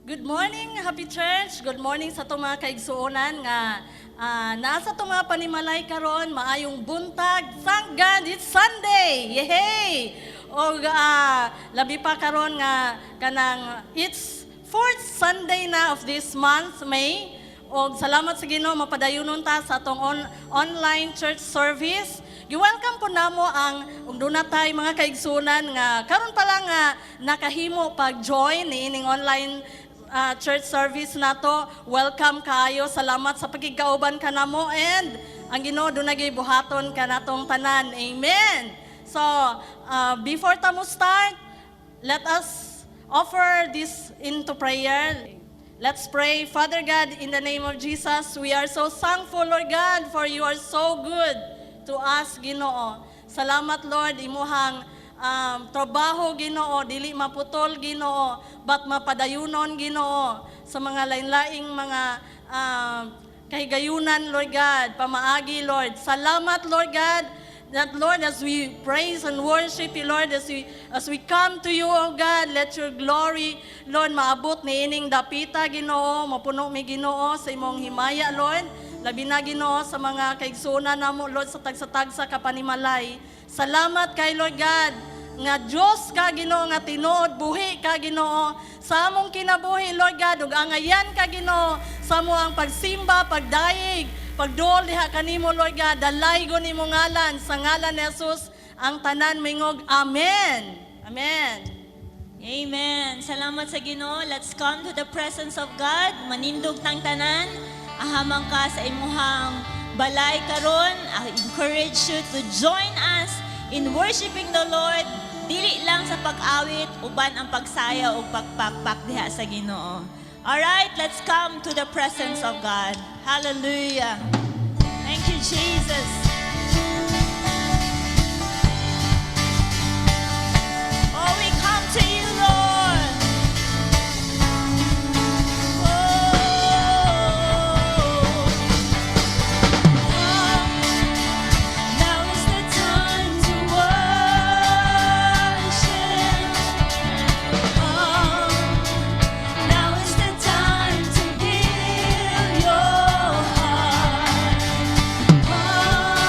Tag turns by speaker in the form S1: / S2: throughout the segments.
S1: Good morning, Happy Church. Good morning sa atong mga kaigsuonan nga nasa atong mga panimalay karon, maayong buntag. Thank God it's Sunday. Yay! Og labi pa karon nga kanang it's fourth Sunday na of this month, May. Og salamat sa Ginoo, mapadayunon ta sa atong online church service. Gi-welcome po namo ang ug duna tay mga kaigsuonan nga karon pa lang nga nakahimo pag-join niining online church service nato. Welcome kaayo. Salamat sa pagkigkauban kanamo and ang Ginoo duna gyud buhaton kanatong tanan. Amen. So, before ta mo start, let us offer this into prayer. Let's pray. Father God, in the name of Jesus, we are so thankful, Lord God, for you are so good to us, Ginoo. Salamat, Lord, imuhang trabaho, Ginoo, dili maputol, Ginoo, but mapadayunon, Ginoo, sa mga lain-laing mga kahigayunan, Lord God, pamaagi, Lord. Salamat, Lord God, that, Lord, as we praise and worship you, Lord, as we come to you, oh God, let your glory, Lord, maabot ni ining dapita, Ginoo, mapuno mi, Ginoo, sa imong himaya, Lord. Labi na, Ginoo, sa mga kaigsuonan namo, Lord, sa tagsa-tagsa ka panimalay. Salamat kay Lord God, nga Diyos ka, Ginoo, nga tinuod buhi ka, Ginoo, sa among kinabuhi, Lord God, ug angayan ka, Ginoo, sa among pagsimba, pagdayeg, pagduol diha kanimo, Lord God. Dalaygon nimo ngalan. Sa ngalan ni Jesus ang tanan mingog, amen. Amen.
S2: Amen. Salamat sa Ginoo. Let's come to the presence of God. Manindog tang tanan. Ahamang ka sa imuhang balay karon, I encourage you to join us in worshiping the Lord. Dili lang sa pag-awit, uban ang pagsaya o pagpakpak diha sa Ginoo. Alright, let's come to the presence of God. Hallelujah. Thank you, Jesus. Oh, we come to you, Lord. Oh, come. Now is the time to worship. Come. Now is the time to give your heart. Come.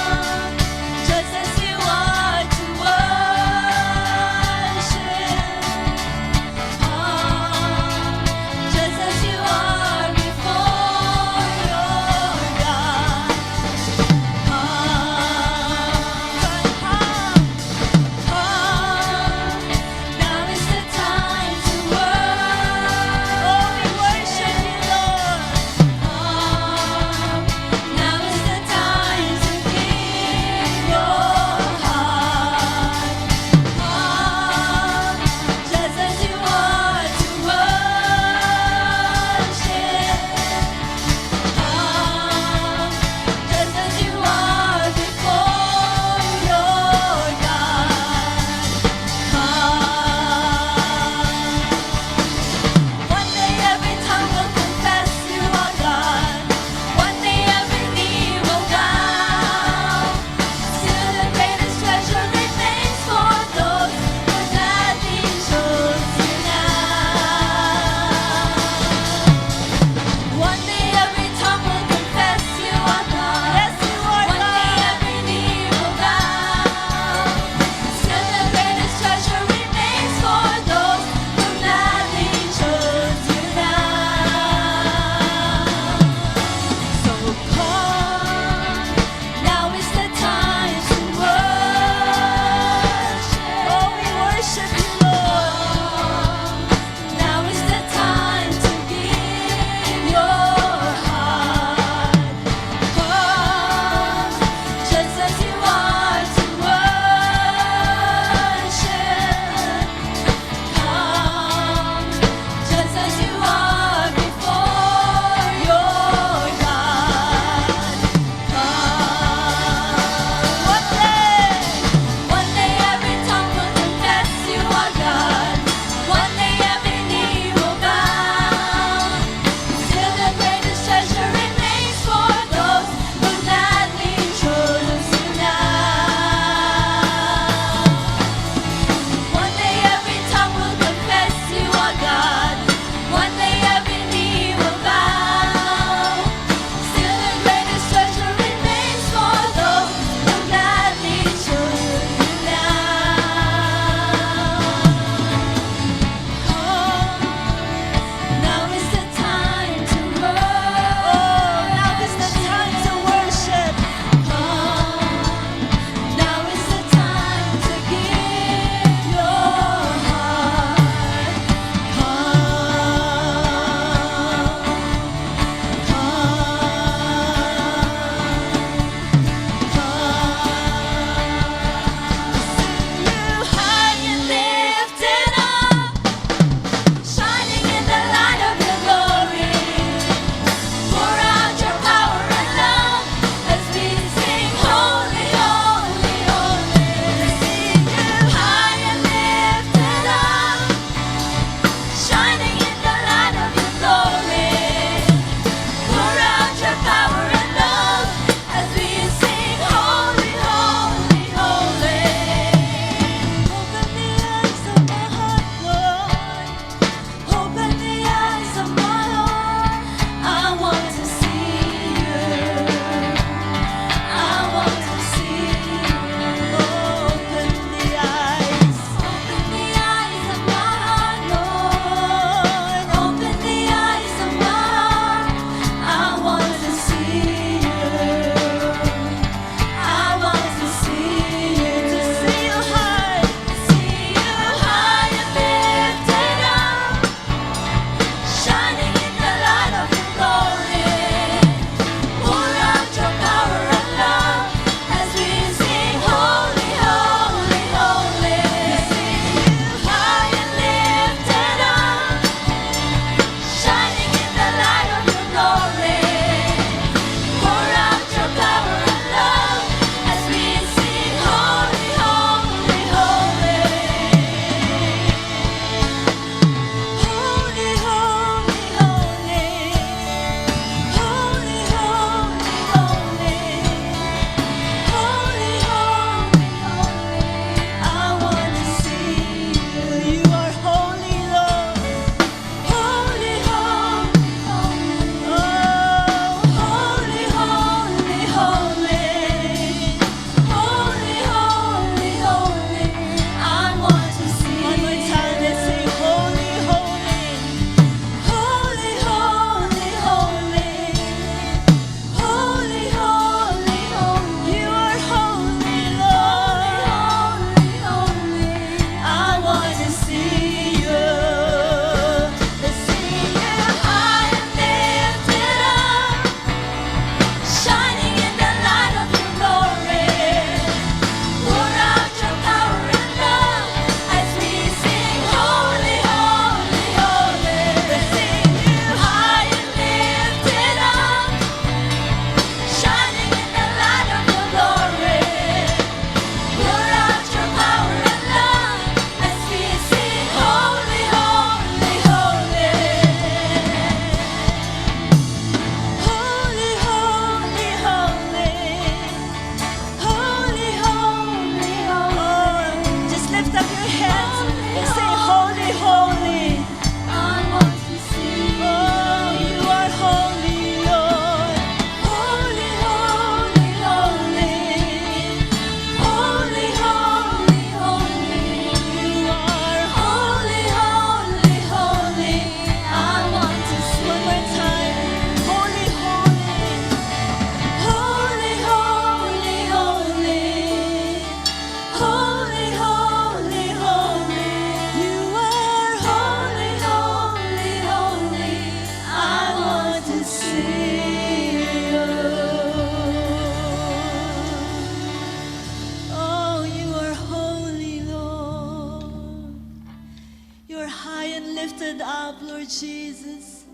S2: Lord Jesus.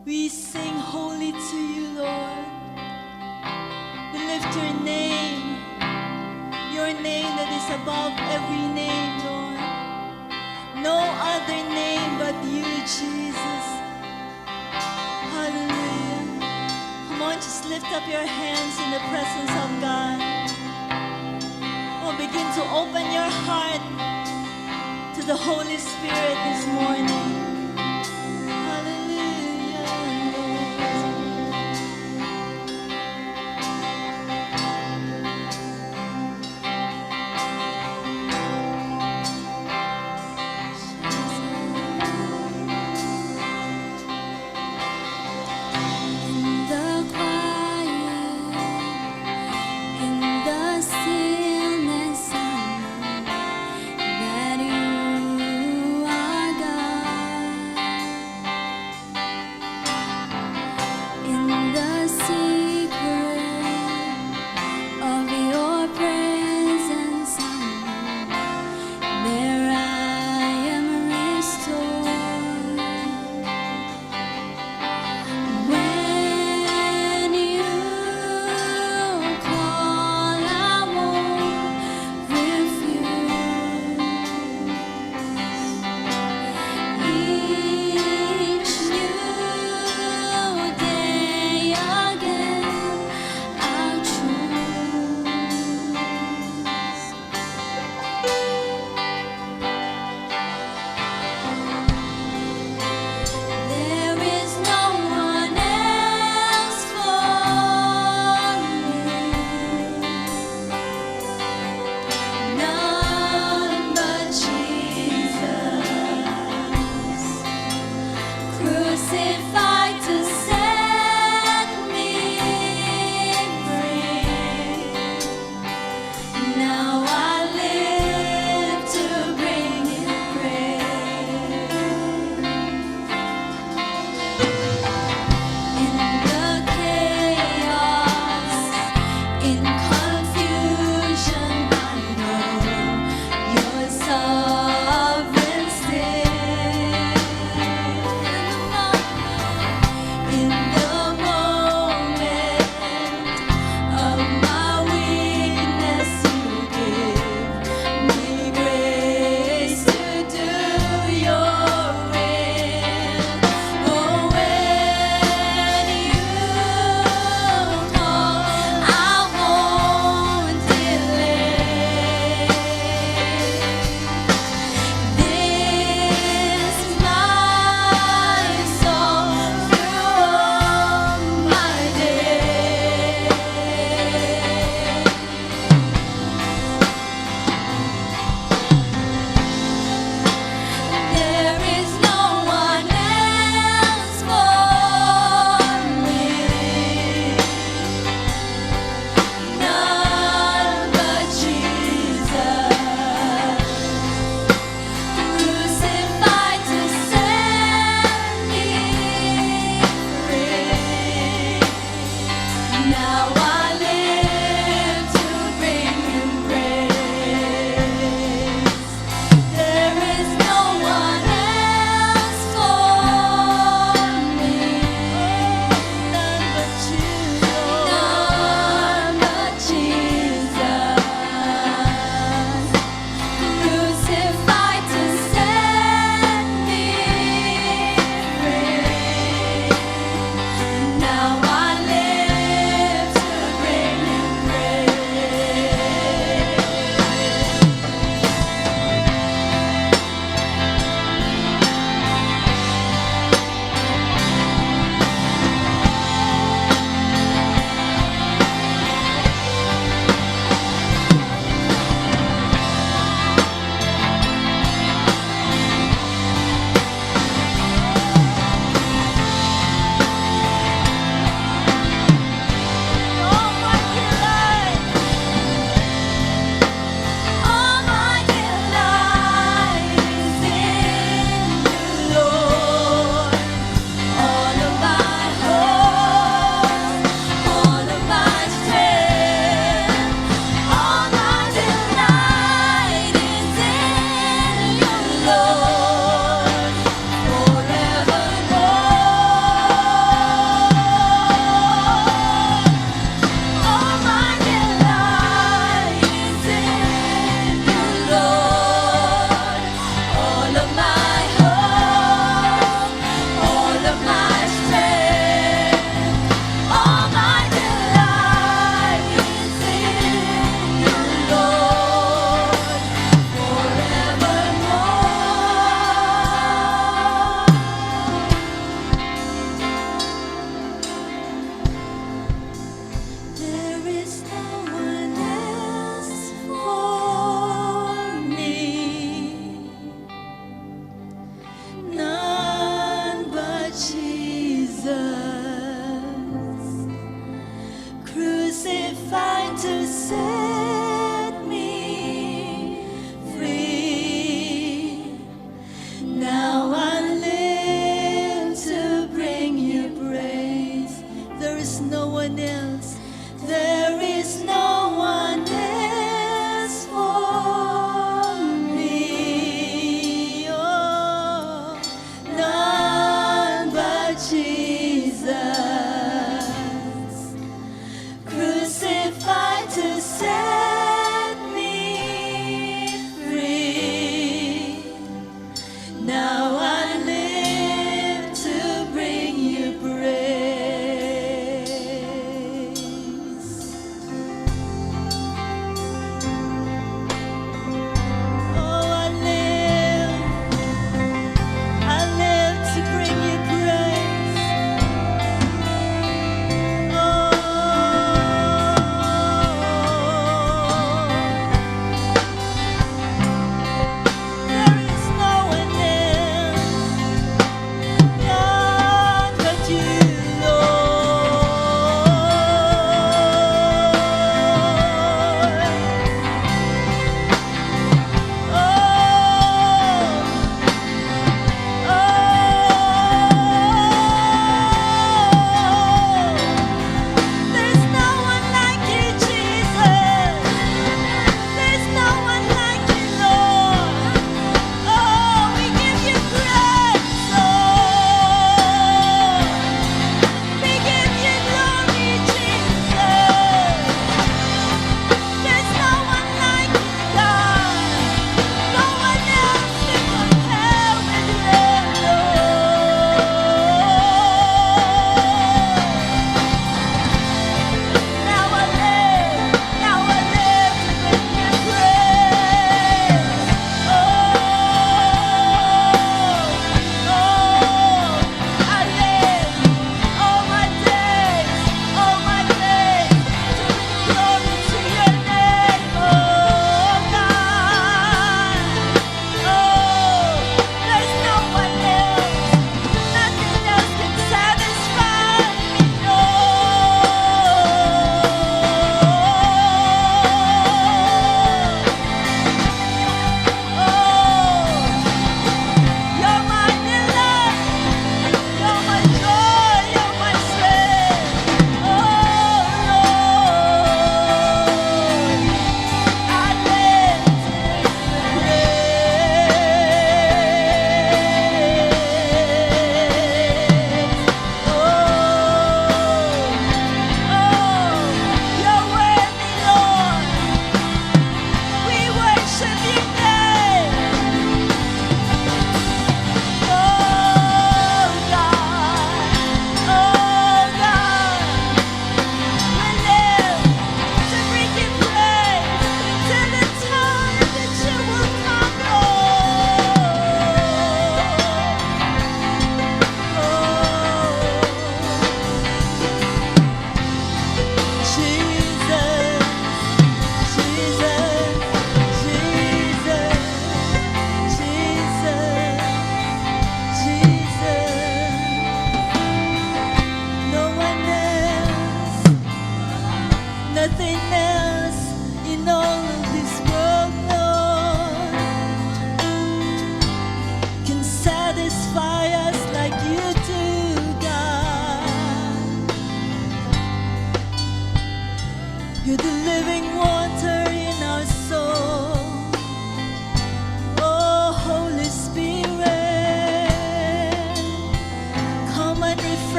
S2: We sing holy to you, Lord. We lift your name that is above every name, Lord. No other name but you, Jesus. Hallelujah. Come on, just lift up your hands in the presence of God. Oh, begin to open your heart to the Holy Spirit this morning. Hallelujah, Lord.
S3: In the quiet, in the stillness, I know that you are God.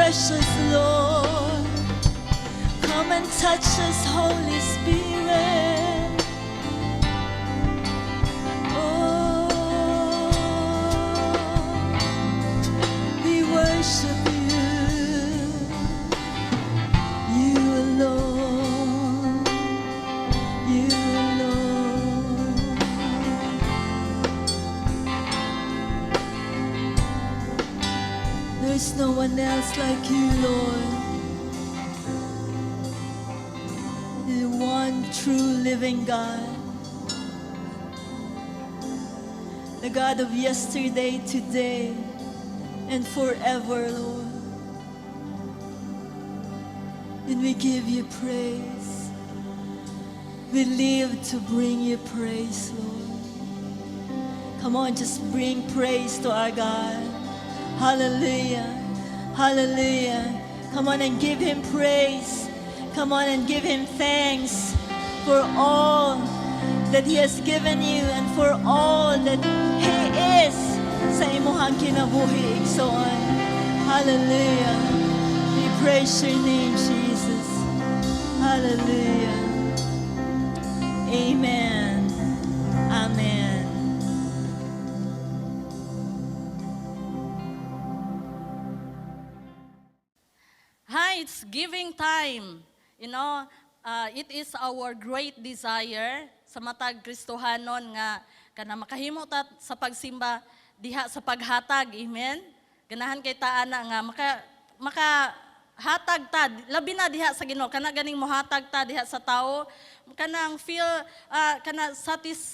S2: Precious Lord. Come and touch us, Holy Spirit. Oh, we worship you, you alone, you alone. There's no one else like you, Lord. The one true living God. The God of yesterday, today, and forever, Lord. And we give you praise. We live to bring you praise, Lord. Come on, just bring praise to our God. Hallelujah. Hallelujah. Come on and give him praise. Come on and give him thanks for all that he has given you and for all that he is sa imuhang kinabuhi, igsoon. Hallelujah. We praise your name, Jesus. Hallelujah. Amen. Amen.
S1: Hi, it's giving time. It is our great desire sa matag Kristohanon nga kana makahimo ta sa pagsimba diha sa paghatag. Amen. Ganahan kay ta ana nga maka hatag ta, labi na diha sa Ginoo, kana ganing mohatag ta diha sa tawo, kanang feel kana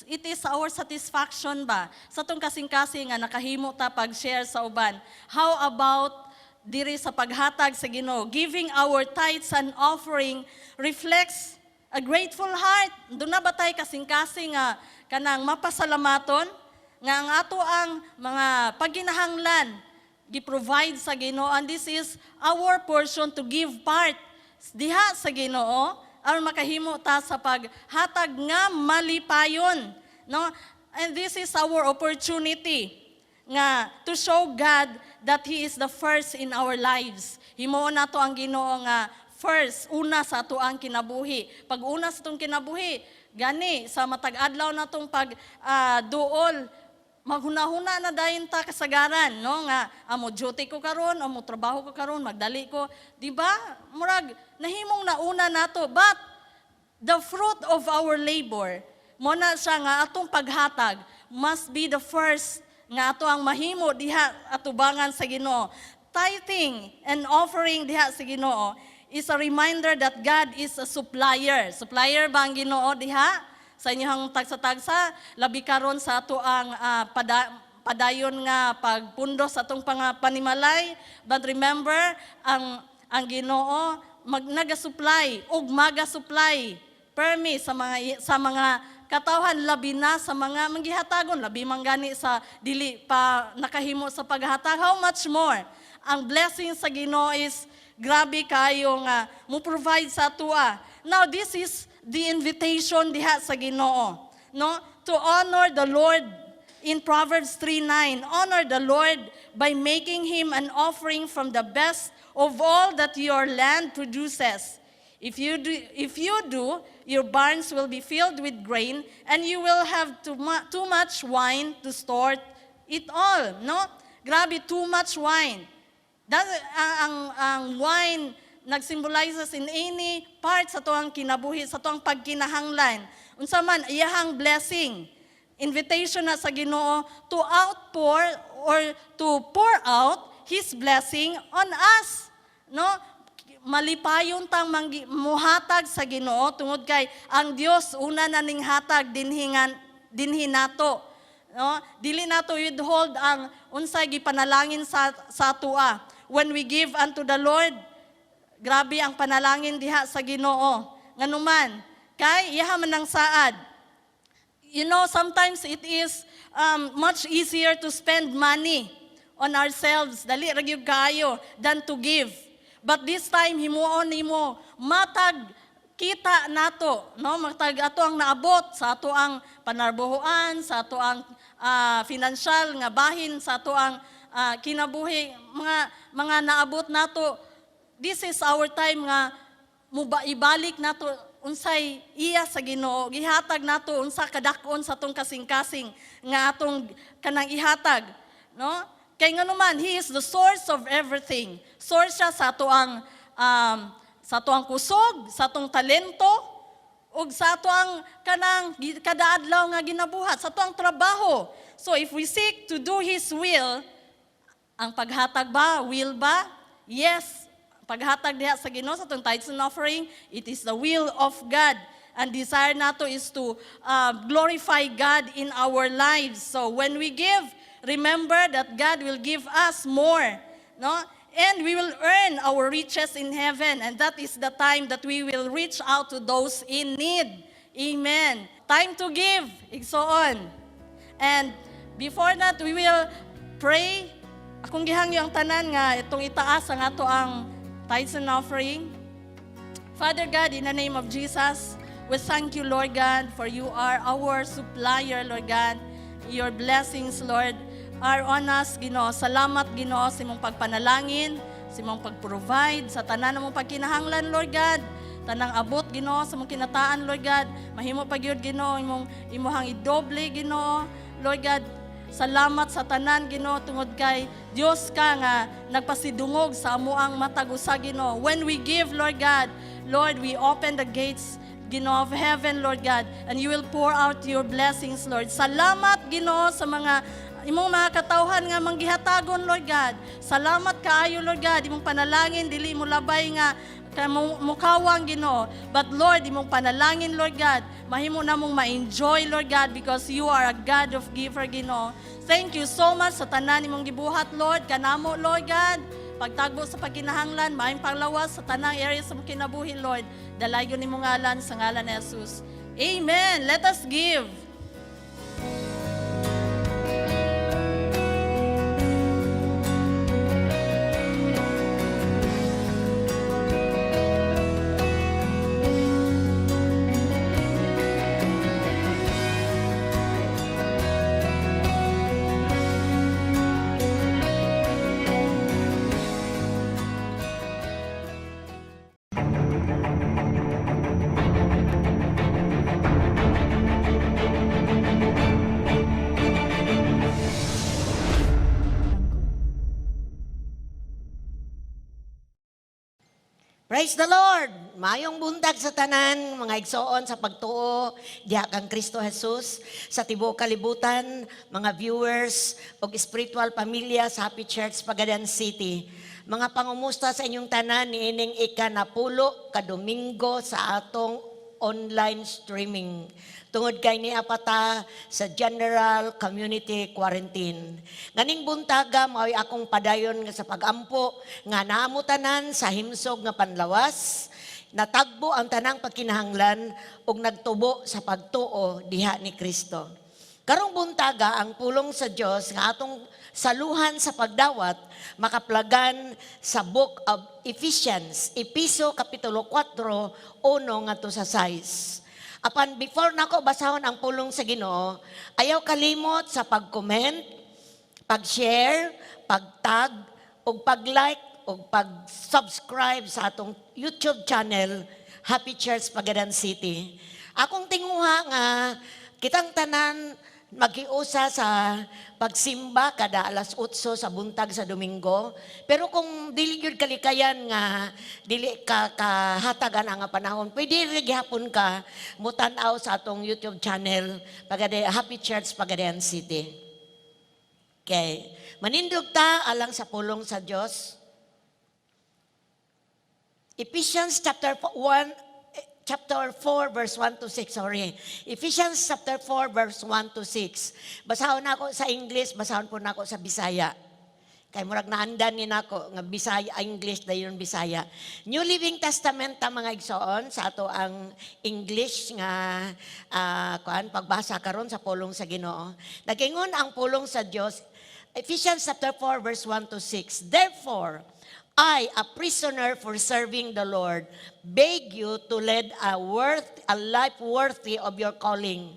S1: it is our satisfaction ba sa tong kasing-kasing nga nakahimo ta pag-share sa uban. How about diri sa paghatag sa Ginoo? Giving our tithes and offering reflects a grateful heart. Doon na ba tayo kasing-kasing nga kanang mapasalamaton nga ang ato ang mga pagginahanglan gi-provide sa Ginoo, and this is our portion to give part diha sa Ginoo aron makahimo ta sa paghatag nga malipayon, no? And this is our opportunity nga to show God that He is the first in our lives. Himuon nato ang Ginoo nga first, una sa ato ang kinabuhi. Pag una sa atong kinabuhi, gani sa matag adlaw natong pag duol, maghunahuna na dayon ta kasagaran, no, nga amo duty ko karon, amo trabaho ko karon, magdali ko, di ba? Murag nahimong nauna nato, but the fruit of our labor, mo na siya nga atong paghatag must be the first nga ato ang mahimo diha atubangan sa Ginoo. Tithing and offering diha sa Ginoo is a reminder that God is a supplier. Supplier ba ang Ginoo diha sa inyong tagsa-tagsa? Labi karon sa ato ang padayon nga pagpundo sa atong panimalay. But remember, ang Ginoo nagasupply ug magasupply permi sa mga katawhan, labi na sa mga manggihatagon, labi man gani sa dili pa nakahimo sa paghatag. How much more ang blessing sa Ginoo is grabe kayo nga mo provide sa atua. Now this is the invitation diha sa Ginoo, no, to honor the Lord. In Proverbs 3:9, "Honor the Lord by making him an offering from the best of all that your land produces. If you do, your barns will be filled with grain and you will have too much wine to store it all," no? Grabe, too much wine. That, ang wine nagsimbolizes in any part sa tuang kinabuhi, sa tuang pagkinahanglan. Unsa man iyahang blessing. Invitation na sa Ginoo to outpour or to pour out His blessing on us. No? Malipayon tang muhatag sa Ginoo tungod kay ang Dios una na ning hatag dinhi nato. No? Dili nato withhold ang unsay gipanalangin sa atua. When we give unto the Lord, grabe ang panalangin diha sa Ginoo. Nganuman, kay iyaha man ang saad. Sometimes it is much easier to spend money on ourselves, dali ra gyud kaayo, than to give. But this time, himuon nimo matag kita nato, no, matag ato ang naabot sa ato ang panarbohoan, sa ato ang financial nga bahin, sa ato ang kinabuhi, mga naabot nato. This is our time nga muba ibalik nato unsay iya sa Ginoo, gihatag nato unsa kadak-on sa atong kasing-kasing nga atong kanang ihatag, no? Kay nganuman he is the source of everything. Source siya sa atoang kusog, sa atong talento, ug sa atoang kanang kada adlaw nga ginabuhat, sa atoang trabaho. So if we seek to do His will, ang paghatag ba, will ba? Yes. Paghatag diha sa Ginoo sa atong tithes and offering, it is the will of God. And desire nato is to glorify God in our lives. So when we give, remember that God will give us more, no? And we will earn our riches in heaven. And that is the time that we will reach out to those in need. Amen. Time to give, igsoon. And before that, we will pray. Akong gihangyo ang tanan nga itong itaas ang ato ang tithes and offering. Father God, in the name of Jesus, we thank you, Lord God, for you are our supplier, Lord God. Your blessings, Lord, are on us, Ginoo. Salamat, Ginoo, sa imong pagpanalangin, sa imong pag-provide, sa tanan mong pagkinahanglan, Lord God. Tanang abot, Ginoo, sa imong kinataan, Lord God. Mahimo pa gyud, Ginoo, imong imuhang idoble, Ginoo. Lord God, salamat sa tanan, Ginoo, tungod kay Dios ka nga nagpasidungog sa amuang matag usa, Ginoo. When we give, Lord God, Lord, we open the gates, Ginoo, of heaven, Lord God, and you will pour out your blessings, Lord. Salamat, Ginoo, sa mga imong mga katawhan nga manggihatagon, Lord God. Salamat kaayo, Lord God, imong panalangin dili mo labay nga mukawang, Ginoo. But Lord, imong panalangin, Lord God, mahimo na mong ma-enjoy, Lord God, because you are a God of giver, Ginoo. Thank you so much sa tanan imong gibuhat, Lord, kanamo, Lord God. Pagtagbo sa pagkinahanglan, maayong panglawas sa tanang area sa imong kinabuhi, Lord. Dalaygon nimong ngalan, sa ngalan ni Jesus. Amen. Let us give.
S4: Praise the Lord! Mayong buntag sa tanan, mga igsoon sa pagtuo, diha kang Kristo Jesus, sa tibuok kalibutan, mga viewers, ug spiritual pamilya sa Happy Church Pagadan City. Mga pangumusta sa inyong tanan niining ika-10 ka Domingo sa atong online streaming. Tungod kay naa pa ta sa General Community Quarantine. Nganing buntaga mao'y akong padayon nga sa pagampo nga naa mo tanan sa himsog nga panlawas, natagbo ang tanang pagkinahanglan ug nagtubo sa pagtuo diha ni Kristo. Karong buntaga ang pulong sa Dios nga atong saluhan sa pagdawat makaplagan sa Book of Ephesians, Episo Kapitulo 4, 1 ngadto sa 6. Apan before nako basahon ang pulong sa Ginoo, ayaw kalimot sa pag-comment, pag-share, pag-tag, ug pag-like ug pag-subscribe sa atong YouTube channel, Happy Church Pagadan City. Akong tinguha nga kitang tanan maghiusa sa pagsimba kada alas 8 sa buntag sa Domingo. Pero kung dili gyud kalikayan nga dili ka kahatagan ang nga panahon, pwede rin gihapon ka mutan-aw sa atong YouTube channel Pagade Happy Church Pagadan City. Okay. Manindog ta alang sa pulong sa Dios. Ephesians chapter 1 eh, chapter 4 verse 1 to 6, sorry. Ephesians chapter 4 verse 1 to 6. Basahon nako sa English, basahon po nako sa Bisaya. Kay murag naandan ni nako nga Bisaya English dayon Bisaya. New Living Testament ta, mga igsoon, sa ato ang English nga kuan pagbasa karon sa pulong sa Ginoo. Nagingon ang pulong sa Dios, Ephesians chapter 4 verse 1 to 6. "Therefore, I, a prisoner for serving the Lord, beg you to lead a life worthy of your calling.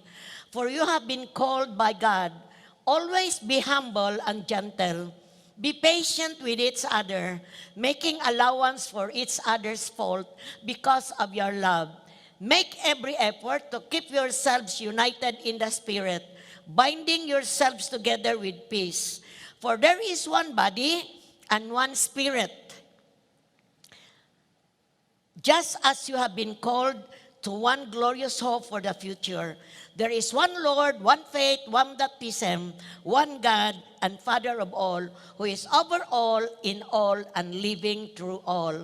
S4: For you have been called by God. Always be humble and gentle. Be patient with each other, making allowance for each other's fault because of your love. Make every effort to keep yourselves united in the Spirit, binding yourselves together with peace. For there is one body and one Spirit, just as you have been called to one glorious hope for the future. There is one Lord, one faith, one baptism, one God and Father of all, who is over all, in all, and living through all.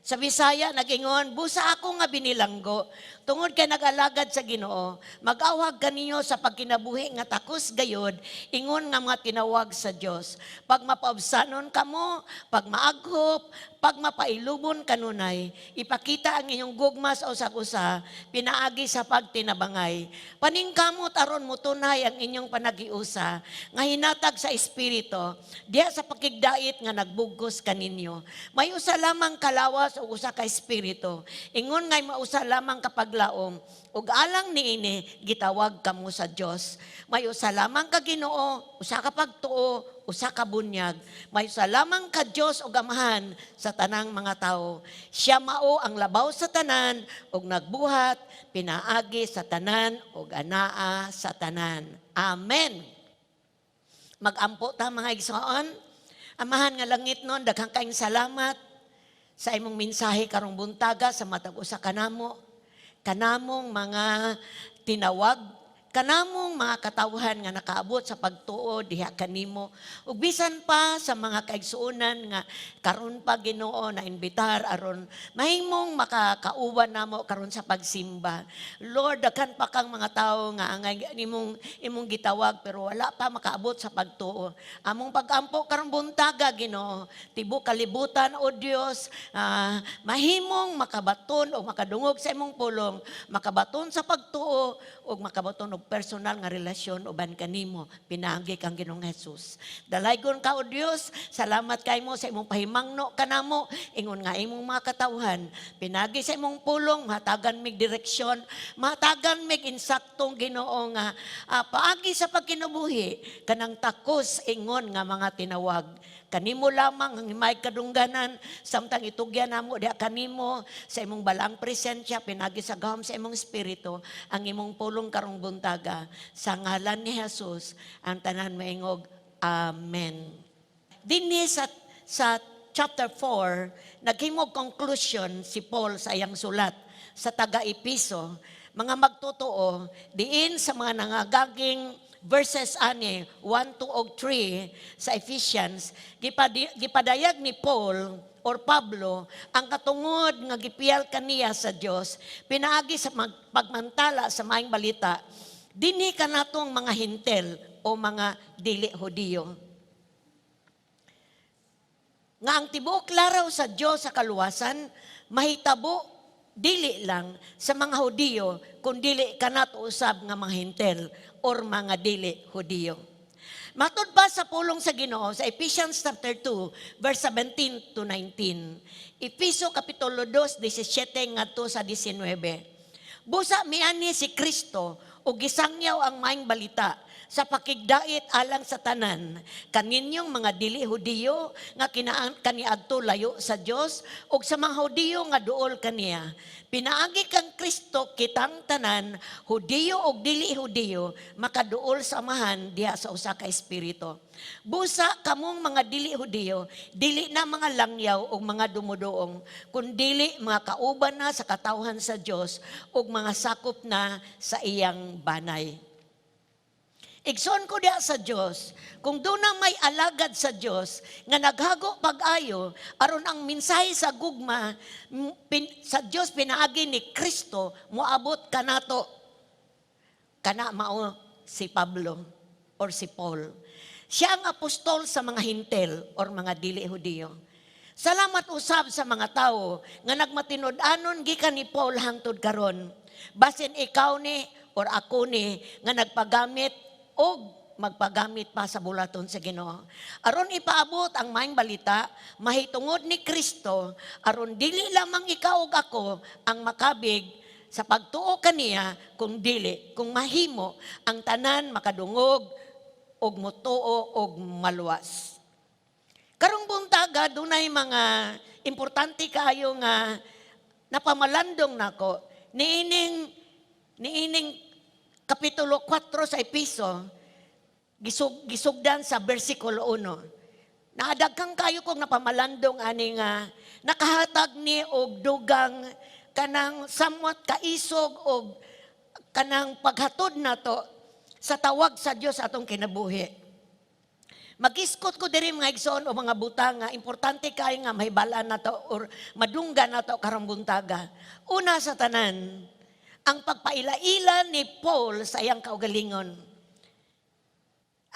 S4: Sa Bisaya, nag-ingon, "Busa ako nga binilanggo, tungod kay nag-alagad sa Ginoo, mag-awhag kaninyo sa pagkinabuhi nga takos gayod, ingon nga mga tinawag sa Dios. Pag mapaubsanon kamo, pag maaghop, pag mapailubon kanunay, ipakita ang inyong gugma sa usag-usa, pinaagi sa pagtinabangay. Paningkamot aron motunhay ang inyong panaghiusa, nga hinatag sa Espiritu, diha sa pakigdait nga nagbugkos kaninyo. May usa lamang kalawas o usa ka espiritu, ingon nga mausa lamang ka paglaom, ug alang niini gitawag kamo sa Dios. May usa lamang ka Ginoo, usa ka pagtuo, usa ka bunyag. May usa lamang ka Dios ug Amahan sa tanang mga tawo. Siya mao ang labaw sa tanan ug nagbuhat pinaagi sa tanan ug anaa sa tanan." Amen. Magampo ta, mga igsoon. Amahan nga langitnon, daghang kaayong salamat sa imong mensahe karong buntaga sa matag usa kanamo, kanamong mga tinawag, kanamong mga katawhan nga nakaabot sa pagtuo diha kanimo. Ug bisan pa sa mga kaigsuonan nga karon pa, Ginoo, na imbitar aron mahimong makakauban namo karon sa pagsimba. Lord, daghan pa kang mga tawo nga angay nimong imong gitawag pero wala pa makaabot sa pagtuo. Among pagampo karong buntaga, Ginoo, tibok kalibutan, o Dios, mahimong makabaton o makadungog sa imong pulong, makabaton sa pagtuo ug makabaton og personal nga relasyon uban kanimo pinaagi kang Ginoong Jesus. Dalaygon ka, o Dios, salamat kay mo sa imong pahimangno kanamo ingon nga imong mga katawhan. Pinaagi sa imong pulong, hatagan mig direksyon, mahatagan mig insaktong, Ginoo, nga paagi sa pagkinabuhi kanang takos ingon nga mga tinawag. Kanimo lamang ang may kadungganan samtang itugyan namo diha kanimo sa imong balaang presensya pinaagi sa gahom sa imong Espiritu ang imong pulong karong buntaga. Sa ngalan ni Jesus, ang tanan maingog, "Amen." Dinhi sa chapter 4, naghimog conclusion si Paul sa iyang sulat sa taga-Epeso, mga magtotoo, diin sa mga nangagaging verses ani 1, 2 og 3 sa Ephesians, gipadayag ni Paul or Pablo ang katungod nga gipiyal kaniya sa Dios pinaagi sa pagmantala sa maayong balita dinhi kanatong mga Hentil o mga dili Hudiyo, nga ang tibuok laraw sa Dios sa kaluwasan mahitabo dili lang sa mga Hudiyo kundili kanato usab nga mga Hentil or mga dili Hudiyo. Matud pa sa pulong sa Ginoo sa Ephesians chapter 2 verse 17 to 19. Efeso kapitulo 2, 17 ngadto sa 19. "Busa mianhi si Kristo ug gisangyaw ang maayong balita sa pakigdait alang sa tanan kaninyong mga dili Hudiyo nga kinaan kaniadto layo sa Dios ug sa mga Hudiyo nga duol kaniya. Pinaagi kang Kristo kitang tanan, Hudiyo ug dili Hudiyo, makaduol sa Amahan diha sa usa ka espiritu. Busa kamong mga dili Hudiyo, dili na mga langyaw ug mga dumuduong, kundili mga kauban na sa katawhan sa Dios ug mga sakop na sa iyang banay." Igsoon ko diha sa Dios, kung duna may alagad sa Dios nga naghago pag-ayo aron ang mensahe sa gugma sa Dios pinaagi ni Kristo moabot kanato, kana mao si Pablo or si Paul. Siya ang apostol sa mga Hentil or mga dili Hudiyo. Salamat usab sa mga tawo nga nagmatinud-anon gikan ni Paul hangtod karon. Basin ikaw ni or ako ni nga nagpagamit og magpagamit pa sa bulaton sa Ginoo aron ipaabot ang maayong balita mahitungod ni Kristo, aron dili lamang ikaw ug ako ang makabig sa pagtuo kaniya, kung dili kung mahimo ang tanan makadungog og mutuo og maluwas. Karong buntaga, dunay mga importante kaayo nga napamalandong nako niining kapitulo 4 sa Epeso, gisugdan sa versikulo 1. Naadagkang kayo kong napamalandong ani nga nakahatag ni og dugang kanang somewhat kaisog og kanang paghatod nato sa tawag sa Dios atong kinabuhi. Magiskot ko diri, mga igsoon, o mga butang nga importante kaayo nga mahibalaan nato or madunggan nato karong buntaga. Una sa tanan, ang pagpaila-ila ni Paul sa iyang kaugalingon.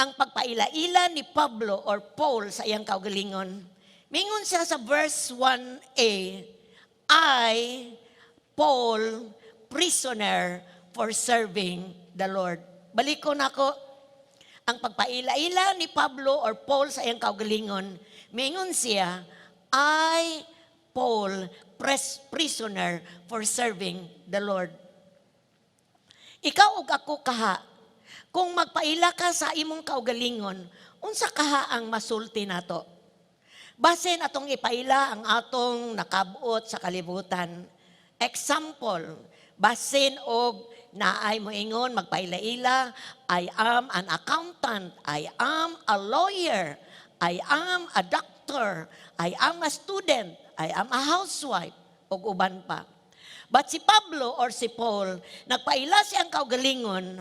S4: Ang pagpaila-ila ni Pablo or Paul sa iyang kaugalingon. Mingon siya sa verse 1a, "I, Paul, prisoner for serving the Lord." Balikon nako, ang pagpaila-ila ni Pablo or Paul sa iyang kaugalingon, mingon siya, "I, Paul, prisoner for serving the Lord." Ikaw ug ako kaha, kung magpaila ka sa imong kaugalingon, unsa kaha ang masulti nato? Basin atong ipaila ang atong nakabot sa kalibutan. Example, basin og naay moingon magpaila-ila, "I am an accountant, I am a lawyer, I am a doctor, I am a student, I am a housewife," ug uban pa. But si Pablo or si Paul, nagpaila siyang kaugalingon,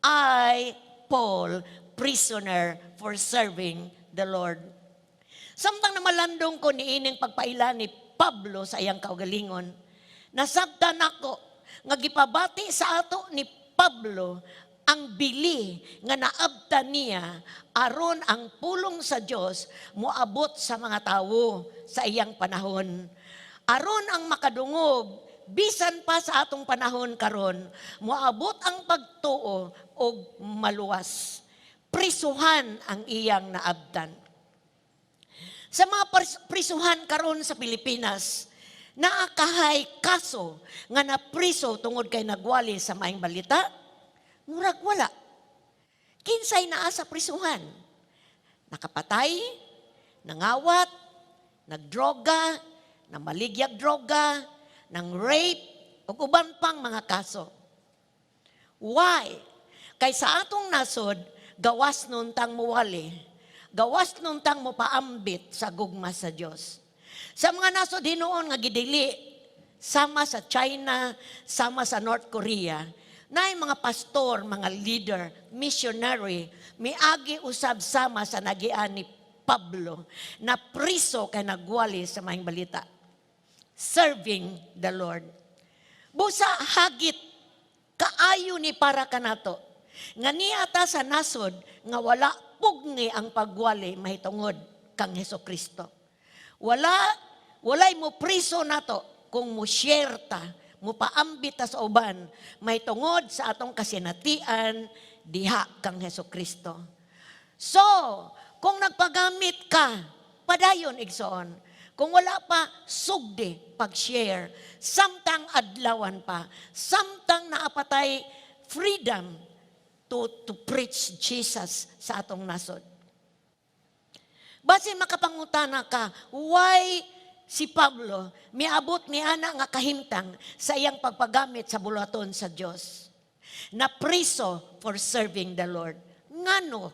S4: "I, Paul, prisoner for serving the Lord." Samtang namalandong ko niining pagpaila ni Pablo sa iyang kaugalingon, nasabtan nako nga gipabati sa ato ni Pablo ang bili nga naabtan niya aron ang pulong sa Dios moabot sa mga tawo sa iyang panahon. Aron ang makadungog bisan pa sa atong panahon karon, moabot ang pagtuo og maluwas. Prisuhan ang iyang naabtan. Sa mga prisuhan karon sa Pilipinas, naa kahay kaso nga napriso tungod kay nagwali sa Maayong Balita? Murag wala. Kinsay naa sa prisuhan? Nakapatay, nangawat, nagdroga, namaligyag droga, nang rape, ug uban pang mga kaso. Why? Kay sa atong nasod, gawas nun tang muwali. Gawas nun tang mopaambit sa gugma sa Dios. Sa mga nasod hinuon nga gidili, sama sa China, sama sa North Korea, naay mga pastor, mga leader, missionary, miagi usab sama sa nagian ni Pablo, na priso kay nagwali sa Maayong Balita. Serving the Lord. Busa hagit kaayo ni para kanato nga niata sa nasod nga wala pugni ang pagwali mahitungod kang Heso Kristo. Walay mo priso nato kung mo share ta, mo paambit ta sa uban mahitungod sa atong kasinatian diha kang Heso Kristo. So, kung nagpagamit ka, padayon, igsoon. Kung wala pa, sugdi pag-share. Samtang adlawan pa, samtang naa pa tay freedom to preach Jesus sa atong nasod. Base makapangutana ka, why si Pablo miabot ni ana nga kahimtang sa iyang pagpagamit sa buluhaton sa Dios? Na priso for serving the Lord. Ngano?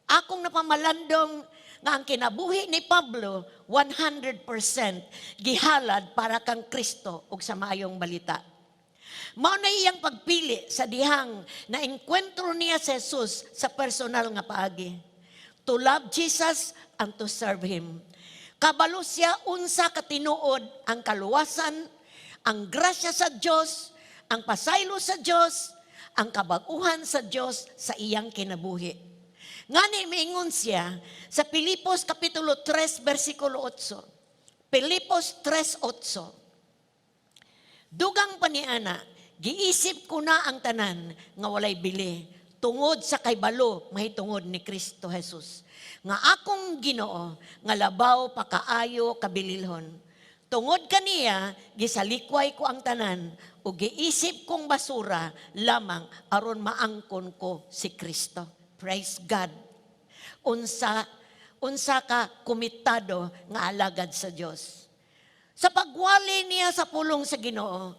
S4: Akong napamalandong nga ang kinabuhi ni Pablo 100% gihalad para kang Kristo ug sa Maayong Balita. Mao na iyang pagpili sa dihang na engkwentro niya sa Jesus sa personal nga paagi. To love Jesus and to serve Him. Kabalo siya unsa katinuod ang kaluwasan, ang grasya sa Dios, ang pasaylo sa Dios, ang kabag-uhan sa Dios sa iyang kinabuhi. Ngani miingon siya sa Pilipos kapitulo 3 versikulo 8. Pilipos 3:8. "Dugang pa niana, giisip ko na ang tanan nga walay bili tungod sa kaybalo mahitungod ni Kristo Jesus nga akong Ginoo, nga labaw pa kaayo kabililhon. Tungod kaniya gisalikway ko ang tanan ug giisip kong basura lamang aron maangkon ko si Kristo." Praise God. Unsa Unsa ka komitado nga alagad sa Dios. Sa pagwali niya sa pulong sa Ginoo,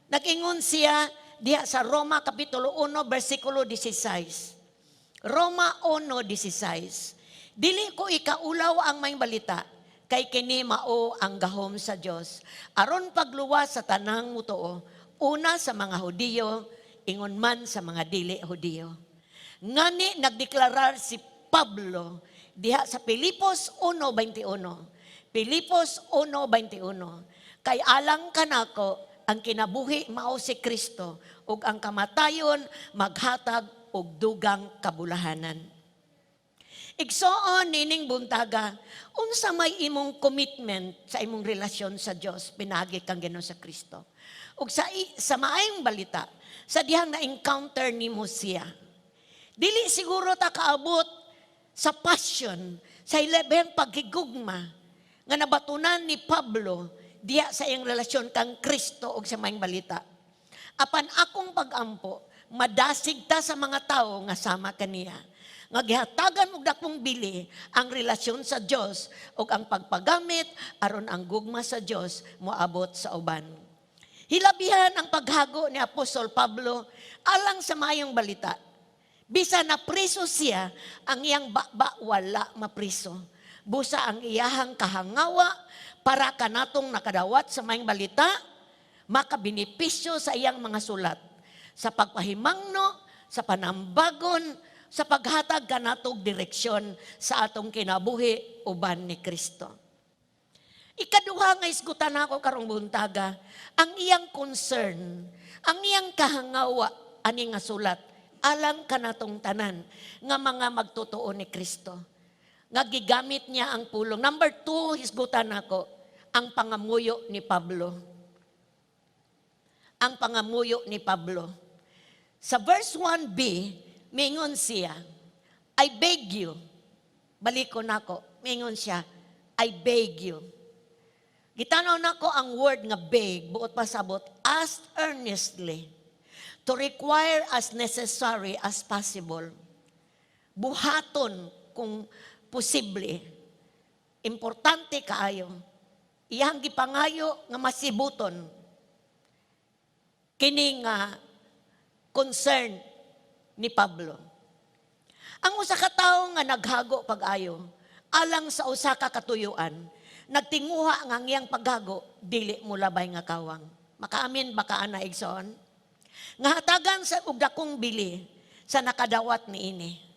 S4: nag-ingon siya diha sa Roma Kapitulo 1 versikulo 16. Roma 1:16. "Dili ko ikaulaw ang Maayong Balita, kay kini mao ang gahom sa Dios aron pagluwas sa tanang mutuo, una sa mga Hudiyo, ingon man sa mga dili Hudiyo." Ngani nagdeklarar si Pablo diha sa Filipos 1:21. Filipos 1:21. "Kay alang kanako, ang kinabuhi mao si Kristo ug ang kamatayon maghatag og dugang kabulahanan." Igsoon, nining buntaga, unsa may imong commitment sa imong relasyon sa Dios pinaagi kang Ginoo sa Kristo? Ug sa Maayong Balita, sa dihang na-encounter nimo siya. Dili siguro ta kaabot sa passion, sa 11 paghigugma nga nabatunan ni Pablo diha sa iyang relasyon kang Kristo ug sa Maayong Balita. Apan akong pagampo, madasig ta sa mga tao nga sama kaniya, nga gihatagan og dakong bili ang relasyon sa Dios ug ang pagpagamit aron ang gugma sa Dios moabot sa uban. Hilabihan ang paghago ni Apostol Pablo alang sa Maayong Balita. Bisa na priso siya, ang iyang baba wala mapriso. Busa ang iyahang kahangawa para kanatong nakadawat sa Maayong Balita, makabenepisyo sa iyang mga sulat. Sa pagpahimangno, sa panambagon, sa paghatag kanatog direksyon sa atong kinabuhi uban ni Kristo. Ikaduha nga isgutan ako karong buntaga, ang iyang concern, ang iyang kahangawa ani nga sulat alang kanatong tanan nga mga magtotoo ni Kristo. Nga gigamit niya ang pulong. Number 2, hisgutan nako, ang pangamuyo ni Pablo. Ang pangamuyo ni Pablo. Sa verse 1b, mingon siya, "I beg you." Baliko nako, mingon siya, "I beg you." Gitanaw nako ang word nga "beg", buot pasabot, ask earnestly, to require as necessary as possible. Buhaton kung posible. Importante kaayo. Iyang gipangayo nga masibuton kini nga concern ni Pablo. Ang usa ka tawo nga naghago pag-ayo alang sa usa ka katuyuan, nagtinguha nga ang iyang paghago dili mo labay nga kawang. Makaamin ba ka ana, igsoon? Nga hatagan sa og dakong bili sa nakadawat niini.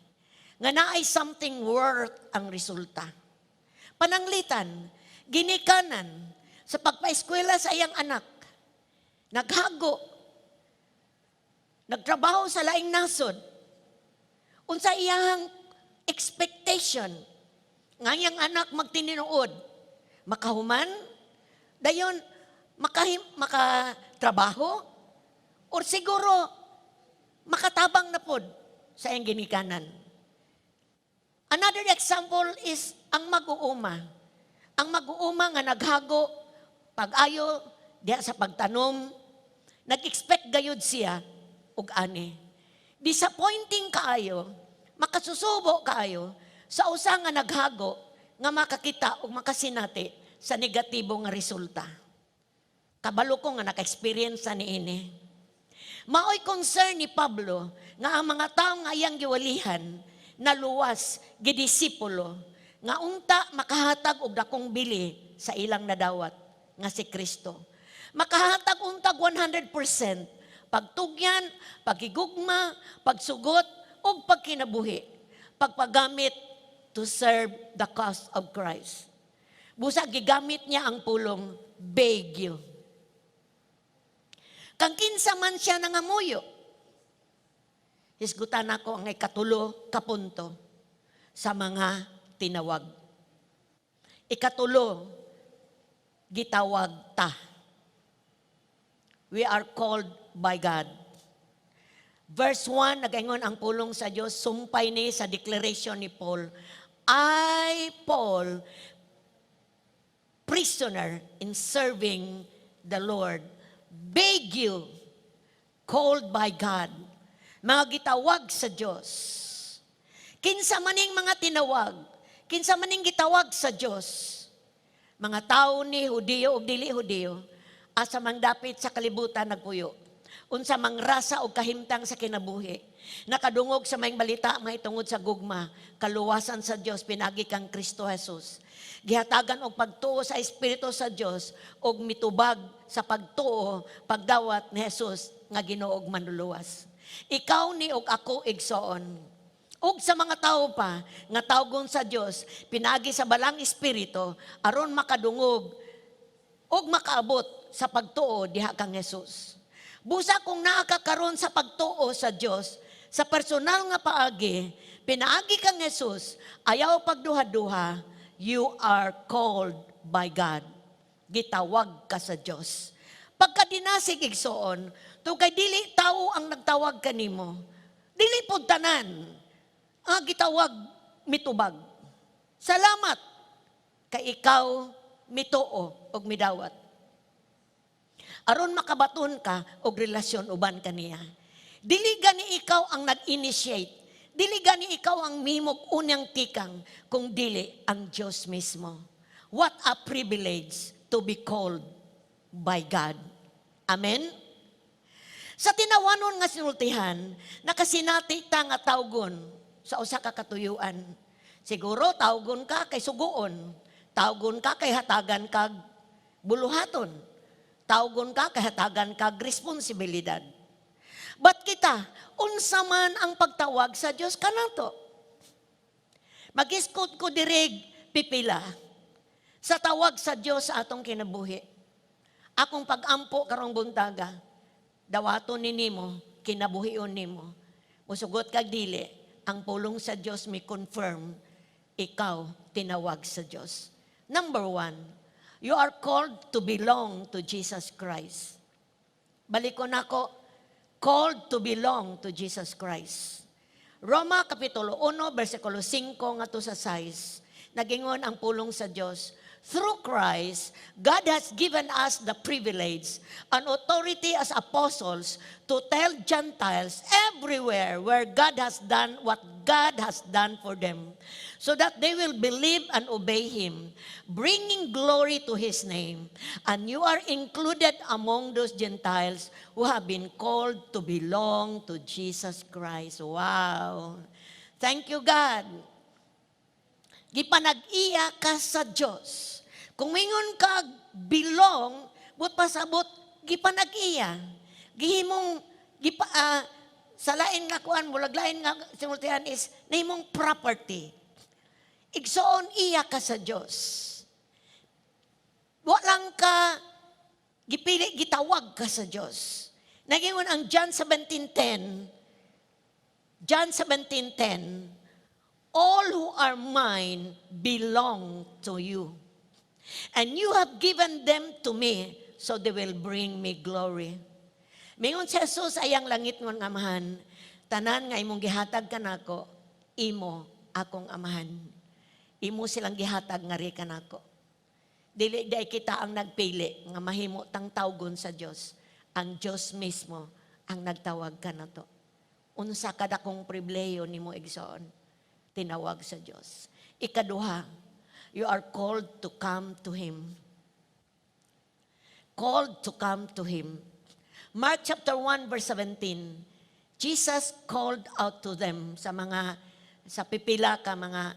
S4: Nga naay something worth ang resulta. Pananglitan, ginikanan sa pagpaeskwela sa iyang anak, naghago, nagtrabaho sa laing nasod, unsa iyang expectation nga iyang anak magtininuod, makahuman, dayon makatrabaho, or siguro makatabang na pod sa iyang ginikanan. Another example is ang mag-uuma. Ang mag-uuma nga naghago pag-ayo diha sa pagtanom, nag-expect gayud siya og ani. Disappointing kaayo, makasusubo kaayo sa usa nga naghago nga makakita og makasinati sa negatibo nga resulta. Kabalo ko nga naka-experience sa niini. Maoy concern ni Pablo nga ang mga tawo nga iyang giwalihan, naluwas, gidisipulo, nga unta makahatag og dakong bili sa ilang nadawat nga si Kristo. Makahatag untag 100% pagtugyan, pagigugma, pagsugot ug pagkinabuhi, pagpagamit to serve the cause of Christ. Busa gigamit niya ang pulong "beg you." Kang kinsa man siya nangamuyo. Hisgutan ako ang ikatulo kapunto, sa mga tinawag. Ikatulo, gitawag ta. We are called by God. Verse 1, nagaingon ang pulong sa Diyos, sumpay ni sa declaration ni Paul, "I, Paul, prisoner in serving the Lord, beg you, called by God," mga gitawag sa Diyos. Kinsa maning mga tinawag, Kinsa man ning gitawag sa Dios? Mga tao ni Hudiyo ug dili Hudiyo, asa mang dapit sa kalibutan nagpuyo, unsa mang rasa o kahimtang sa kinabuhi, nakadungog sa maayong balita mahitungod sa gugma, kaluwasan sa Dios pinagi kang Kristo Jesus. Gihatagan og pagtuo sa Espiritu sa Dios ug mitubag sa pagtuo pagdawat ni Jesus nga Ginoo ug Manluluwas. Ikaw ni ug ako, igsoon, ug sa mga tao pa nga tawgon sa Dios pinagi sa Balaang Espiritu aron makadungog ug makaabot sa pagtuo diha kang Jesus. Busa kung naa ka karon sa pagtuo sa Dios sa personal nga paagi, pinaagi kang Jesus, ayaw pagduha-duha, you are called by God. Gitawag ka sa Dios. Pagka dinasig, igsoon, tungod kay dili tao ang nagtawag kanimo. Dili pod tanan ang gitawag mitubag. Salamat kay ikaw mituo og midawat, aron makabaton ka og relasyon uban kaniya. Dili gani ikaw ang nag-initiate. Dili gani ikaw ang mimog unang tikang kung dili ang Diyos mismo. What a privilege to be called by God. Amen? Sa tinawanon nga sinultihan, nakasinati ta nga tawgon sa usa ka katuyuan. Siguro tawgon ka kay suguon. Tawgon ka kay hatagan kag buluhaton. Tawgon ka kay hatagan kag responsibilidad. But kita, unsa man ang pagtawag sa Dios kanato? Mag-iskot ko dirig pipila sa tawag sa Dios sa atong kinabuhi. Akong pag-ampo karong buntaga, dawaton ni nimo, kinabuhion nimo. Musugot kag dili, ang pulong sa Dios mi confirm ikaw tinawag sa Dios. Number one, you are called to belong to Jesus Christ. Balikon ako, called to belong to Jesus Christ. Roma Kapitulo 1, versikulo 5 ngadto sa 6, nagingon ang pulong sa Dios, "Through Christ, God has given us the privilege and authority as apostles to tell Gentiles everywhere where God has done what God has done for them, so that they will believe and obey Him, bringing glory to His name. And you are included among those Gentiles who have been called to belong to Jesus Christ." Wow! Thank you, God. Gipanag-iya ka sa Diyos. Kung mingon ka belong, but pasabot, gipanag-iya. Gihimong, gipa, sa lain nga kuan, mulag lain nga simultihan is, nahimong property. Igsoon, iya ka sa Diyos. Walang ka gipili, gitawag ka sa Diyos. Nagingon ang John 17:10, John 17:10, "All who are mine belong to you. And you have given them to me, so they will bring me glory." Mingon si Jesus ayang langit ngon nga Amahan, "Tanan nga imong gihatag kanako, imo akong Amahan. Imo silang gihatag ngari kanako." Dili diay kita ang nagpili nga mahimo tang tawgon sa Dios. Ang Dios mismo ang nagtawag kanato. Unsa kadakong pribilehiyo nimo, igsoon, tinawag sa Dios. Ikaduha, you are called to come to Him. Called to come to Him. Mark chapter 1 verse 17, Jesus called out to them sa mga sa pipila ka mga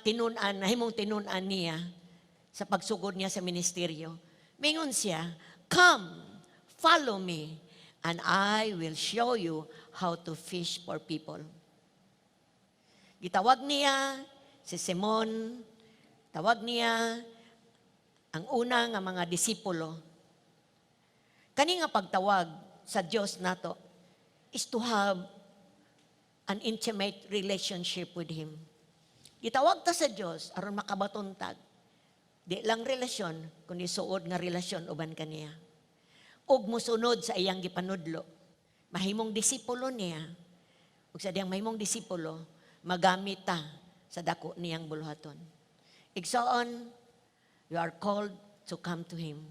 S4: tinun-an, nahimong tinun-an niya sa pagsugod niya sa ministeryo. Mingon siya, "Come, follow me, and I will show you how to fish for people." Gitawag niya si Simon, tawag niya ang una nga mga disipulo. Kani nga pagtawag sa Dios nato is to have an intimate relationship with Him. Gitawag ta sa Dios aron makabaton tag di lang relasyon, kundi suod nga relasyon uban kaniya. Ug musunod sa iyang gipanudlo. Mahimong disipulo niya. Ug sa diyang mahimong disipulo, magamit ta sa dako niyang buluhaton. Igsoon, you are called to come to Him.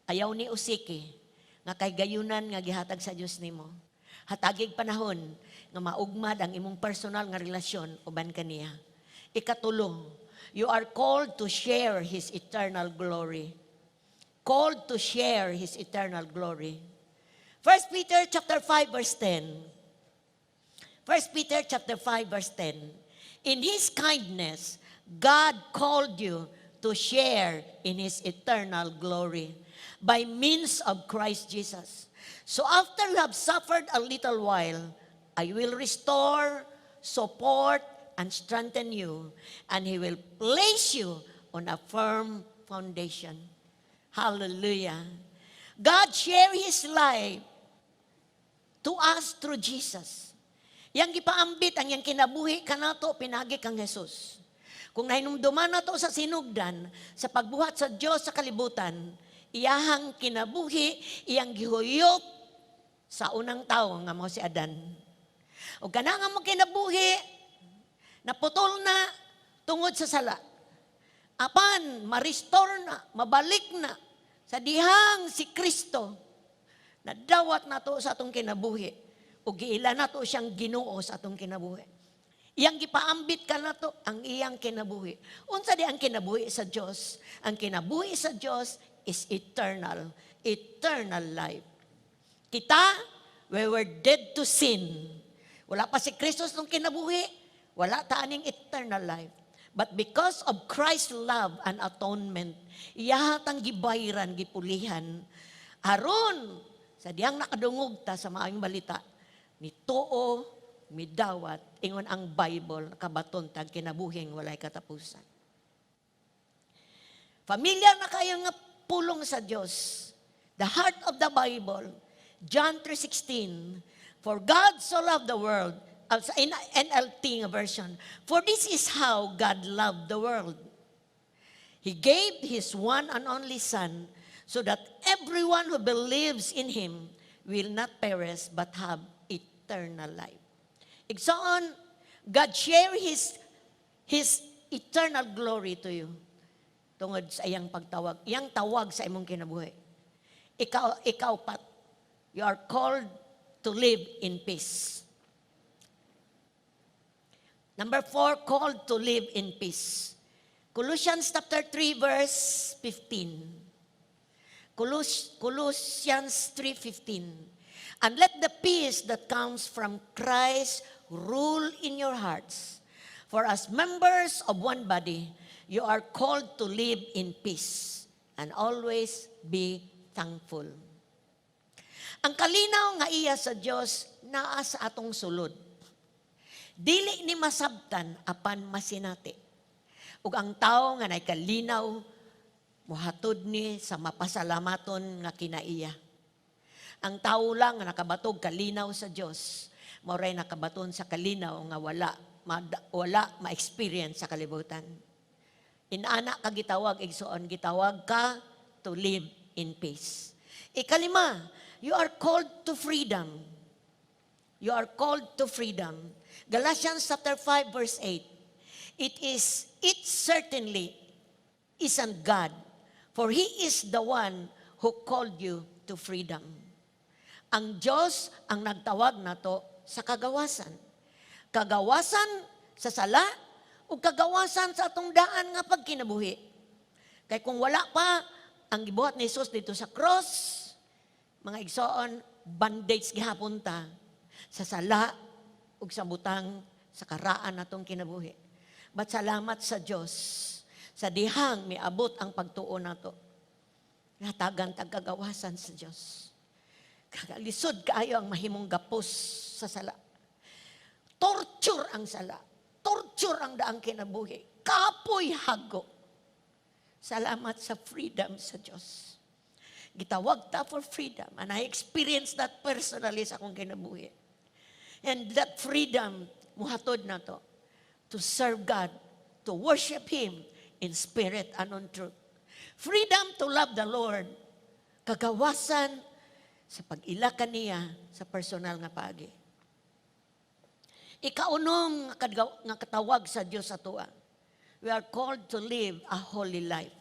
S4: Ayaw ni usiki nga kay gayunan nga gihatag sa Dios nimo. Hatagig panahon nga maugmad ang imong personal nga relasyon uban kaniya. Ikatulo, you are called to share His eternal glory. Called to share His eternal glory. 1 Peter chapter 5 verse 10. 1 Peter chapter 5 verse 10. In His kindness, God called you to share in His eternal glory by means of Christ Jesus. So after you have suffered a little while, I will restore, support, and strengthen you, and He will place you on a firm foundation. Hallelujah. God shared His life to us through Jesus. Iyang gipaambit ang iyang kinabuhi kanato pinaagi kang Jesus. Kung nahinumduman nato sa sinugdan, sa pagbuhat sa Dios sa kalibutan, iyahang kinabuhi, iyang gihuyop sa unang tawo nga mao si Adan. O kana nga mao kinabuhi, naputol na tungod sa sala. Apan, ma-restore na, mabalik na sa dihang si Kristo nadawat nato sa atong kinabuhi o giila nato siyang Ginoo sa atong kinabuhi. Iyang gipaambit kanato ang iyang kinabuhi. Unsa di ang kinabuhi sa Dios? Ang kinabuhi sa Dios is eternal, eternal life. Kita, we were dead to sin. Wala pa si Kristo nung kinabuhi, wala ta aning eternal life. But because of Christ's love and atonement, iya tang gibayran, gipulihan. Aron, sa dihang nakadungog ta sa maayong balita, nituo, midawat, ingon ang Bible, nakabaton tag kinabuhing walay katapusan. Familiar na kayo nga pulong sa Dios. The heart of the Bible, John 3:16, "For God so loved the world," sa NLT nga version, "For this is how God loved the world. He gave His one and only Son so that everyone who believes in Him will not perish but have eternal life." Igsoon, God share His eternal glory to you tungod sa iyang pagtawag, iyang tawag sa imong kinabuhi. Ikaw pat, you are called to live in peace. Number four, called to live in peace. Colossians chapter 3, verse 15. Colossians 3:15. "And let the peace that comes from Christ rule in your hearts. For as members of one body, you are called to live in peace and always be thankful." Ang kalinaw nga iya sa Dios naa sa atong sulod. Dili ni masabtan apan masinati. Ug ang tawo nga nay kalinaw mohatod ni sa mapasalamaton nga kinaiya. Ang tawo lang nga nakabatog kalinaw sa Dios, mao ray nakabaton sa kalinaw nga wala ma-experience sa kalibutan. Inana ka gitawag, igsoon, gitawag ka to live in peace. Ikalima, you are called to freedom. You are called to freedom. Galatians chapter 5 verse 8. It certainly isn't God, for He is the one who called you to freedom." Ang Diyos ang nagtawag nato sa kagawasan. Kagawasan sa sala o kagawasan sa atong daan nga pagkinabuhi. Kay kung wala pa ang gibuhat ni Jesus dito sa cross, mga igsoon, bondage gihapon ta sa sala ug sa butang sa karaan natong kinabuhi. But salamat sa Dios sa dihang miabot ang pagtuo nato. Natagan tag kagawasan sa Dios. Kagalisod kaayo ang mahimong gapos sa sala. Torture ang sala. Torture ang daang kinabuhi. Kapoy hago. Salamat sa freedom sa Diyos. Gitawag ta for freedom. And I experienced that personally sa akong kinabuhi. And that freedom, muhatod nato to serve God, to worship Him in spirit and in truth. Freedom to love the Lord. Kagawasan sa pag-ila kaniya sa personal nga paagi. Ikaunong nga katawag sa Dios sa atoa. We are called to live a holy life.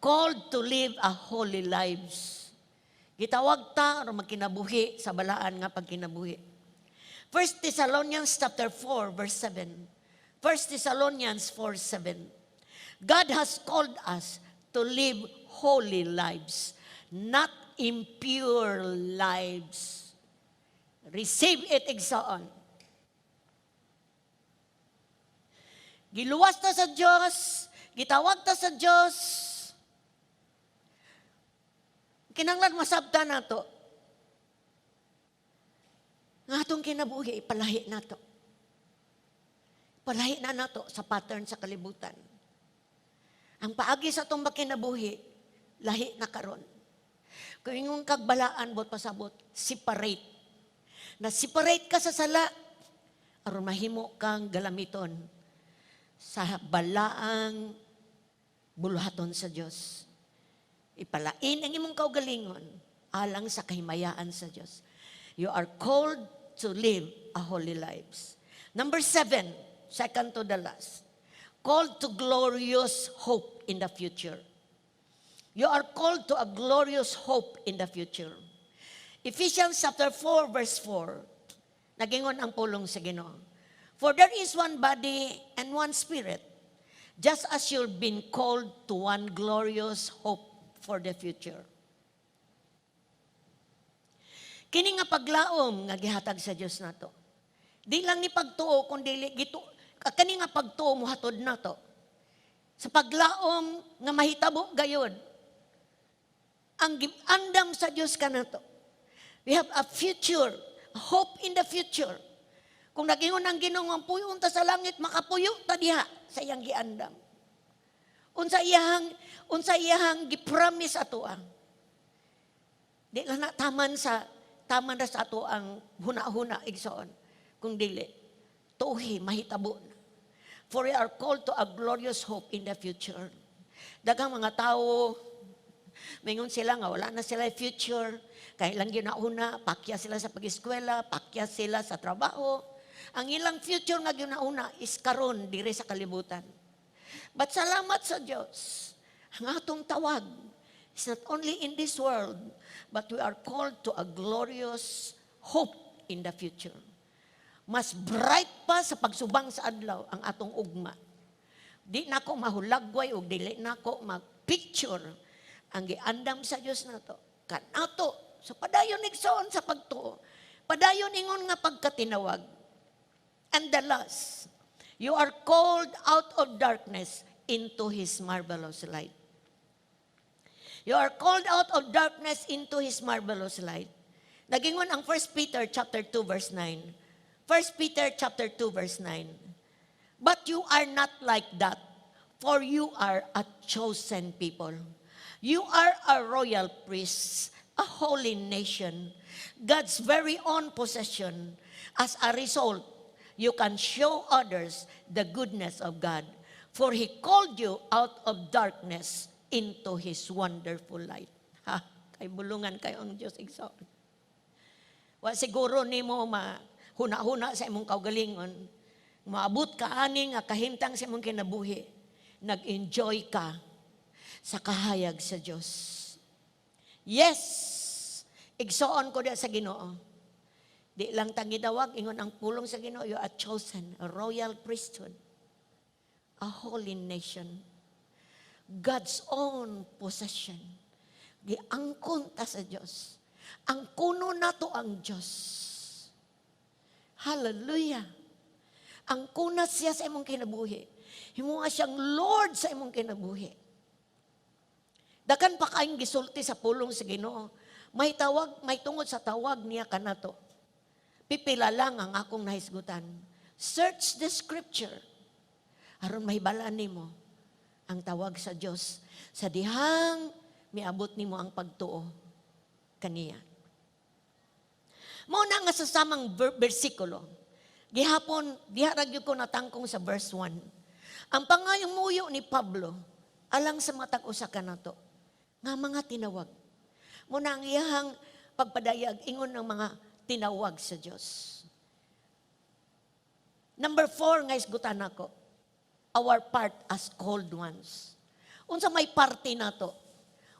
S4: Called to live a holy lives. Gitawag ta aron magkinabuhi sa balaan nga pagkinabuhi. 1 Thessalonians chapter 4 verse 7. 1 Thessalonians 4:7. God has called us to live holy lives, not impure lives. Receive it, igsoon. Giluwas ta sa Dios, gitawag ta sa Dios. Kinanglan masabta nato nga atong kinabuhi, ipalahi nato. Palahi na nato sa pattern sa kalibutan. Ang paagi sa atong makinabuhi, lahi na karon. Kung ingon kag balaan, bot pasabot, separate. Na separate ka sa sala, aron mahimo kang galamiton sa balaang buluhaton sa Dios. Ipalain ang imong kaugalingon alang sa kahimayaan sa Dios. You are called to live a holy lives. Number seven, second to the last, called to glorious hope in the future. You are called to a glorious hope in the future. Ephesians chapter 4 verse 4. Nagingon ang pulong sa Ginoo. "For there is one body and one spirit, just as you've been called to one glorious hope for the future." Kini nga paglaom nga gihatag sa Dios nato. Di lang ni pagtuo kun dili gitu kani nga pagtuo mohatod nato sa paglaom nga mahitabo gayod ang andam sa Dios kanato. We have a future, a hope in the future. Kung nagingon ang Ginoo ang puyo ta sa langit, makapuyo ta diha sa iyang giandam. Unsa iyang gi-promise ato ang. Di lang na taman ra sa ato ang huna-huna, igsoon. Kung dili, tuhi mahitabo na. For we are called to a glorious hope in the future. Daghang mga tao, mingon sila nga wala na sila future. Kay lang ginauna, pakya sila sa pag-eskwela, pakya sila sa trabaho. Ang ilang future nga ginauna is karon diri sa kalibutan. But salamat sa Dios, ang atong tawag is not only in this world, but we are called to a glorious hope in the future. Mas bright pa sa pagsubang sa adlaw ang atong ugma. Di nako mahulagway o dili nako mag-picture ang giandam sa Dios nato. Kanato sa padayon, igsoon, sa pagtuo. Padayon ingon nga pagkatinawag. And the last, you are called out of darkness into His marvelous light. You are called out of darkness into His marvelous light. Nagingon ang 1 Peter chapter 2 verse 9. 1 Peter chapter 2 verse 9. "But you are not like that, for you are a chosen people. You are a royal priest, a holy nation, God's very own possession. As a result, you can show others the goodness of God, for He called you out of darkness into His wonderful light." Ha, kay bulungan kayo ang Diyos, igsoon. Wa siguro nimo mahuna-huna sa imong kaugalingon. Maabot ka ani nga kahimtang sa imong kinabuhi. Nag-enjoy ka sa kahayag sa Diyos. Yes, igsoon ko diya sa Ginoo. Di lang ta gitawag, ingon ang pulong sa Ginoo, you are chosen, a royal priesthood, a holy nation, God's own possession. Giangkon ta sa Diyos. Ang kuno nato ang Diyos. Hallelujah. Ang kuna siya sa imong kinabuhi. Himuha siyang Lord sa imong kinabuhi. Daghan pa kayong gisulti sa pulong sa Ginoo. May tawag, may tungod sa tawag niya kanato. Pipila lang ang akong nahisgutan. Search the scripture. Aron mahibalaan nimo ang tawag sa Dios sa dihang miabot nimo ang pagtuo kaniya. Mao na nga sa samang bersikulo. Gihapon, diha ra gyud ko natangkong sa verse 1. Ang pangayong muyo ni Pablo alang sa matag usa kanato nga mga tinawag. Mao na ang iyahang pagpadayag ingon ng mga tinawag sa Dios. Number 4 nga isgutan nako, our part as called ones. Unsa may parte nato?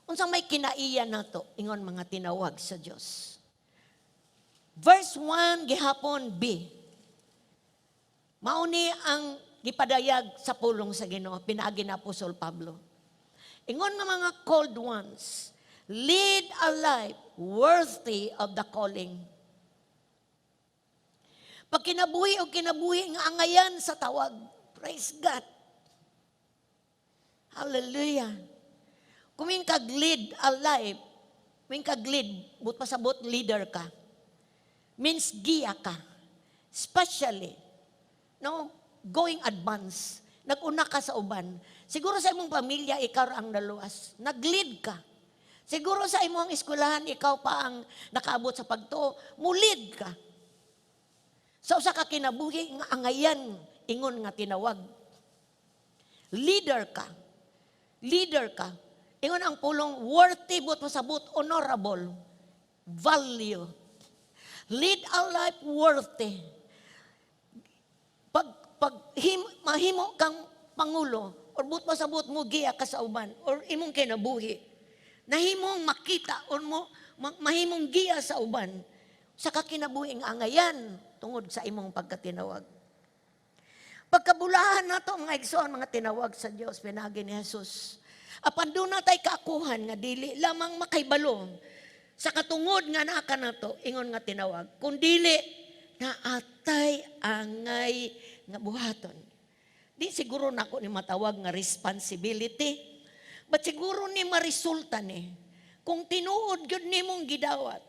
S4: Unsa may kinaiya nato ingon mga tinawag sa Dios? Verse 1 gihapon B. Mauni ang Gipadayag sa pulong sa Ginoo pinaagi ni Apostol Pablo. Ingon nga mga called ones, lead a life worthy of the calling. Pag kinabuhi o kinabuhi nga angayan sa tawag. Praise God. Hallelujah. Kung may kag lead a life, may kag lead, but pasabot leader ka. Means giya ka. Especially, no, going advance. Nag-una ka sa uban. Siguro sa imong pamilya, ikaw ang naluwas. Nag-lead ka. Siguro sa imong eskwelahan, ikaw pa ang nakaabot sa pagtuo. Mu-lead ka. Sa usa ka kinabuhi nga angayan, ingon nga tinawag. Leader ka. Leader ka. Ingon ang pulong, worthy, but pasabot, honorable. Value. Lead a life worthy. Pag mahimo kang pangulo, or but pasabot mo, giya ka sa uban, or imong kinabuhi, nahimong makita, or mo, mahimong giya sa uban, sa kakinabuhi nga angayan, tungod sa imong pagkatinawag. Pagkabulahan nato, mga igsoon, mga tinawag sa Dios pinagi ni Jesus. Apan duna tay kaakuhan nga dili lamang makaibalo sa katungod nga naa ka nato ingon nga tinawag, kun dili naatay angay nga buhaton. Di siguro nako ni matawag nga responsibility, but siguro ni maresulta ni kung tinuod gyud nimong gidawat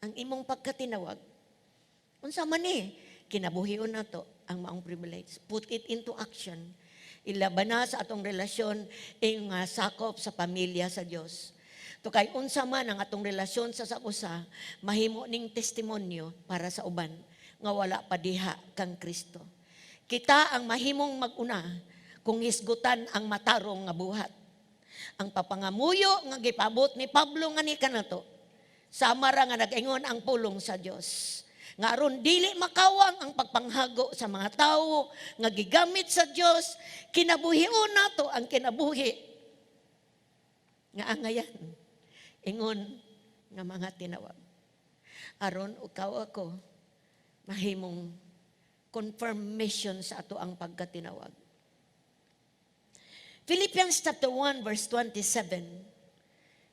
S4: ang imong pagkatinawag. Unsa man ni kinabuhion nato ang maong privilege. Put it into action. Ilaban na sa atong relasyon ing nga sakop sa pamilya sa Dios. To kay unsa man ang atong relasyon sa usa, mahimo ning testimonyo para sa uban nga wala pa diha kang Kristo. Kita ang mahimong mag-una kung hisgutan ang matarong nga buhat. Ang papangamuyo nga gipabot ni Pablo nga ni kanato, sama ra nga nag-ingon ang pulong sa Dios. Nga aron dili makawang ang pagpanghago sa mga tawo nga gigamit sa Dios, kinabuhion nato ang kinabuhi nga angayan ingon nga mga tinawag. Aron ikaw, ako, mahimong confirmation sa ato ang pagkatinawag. Philippians chapter 1 verse 27.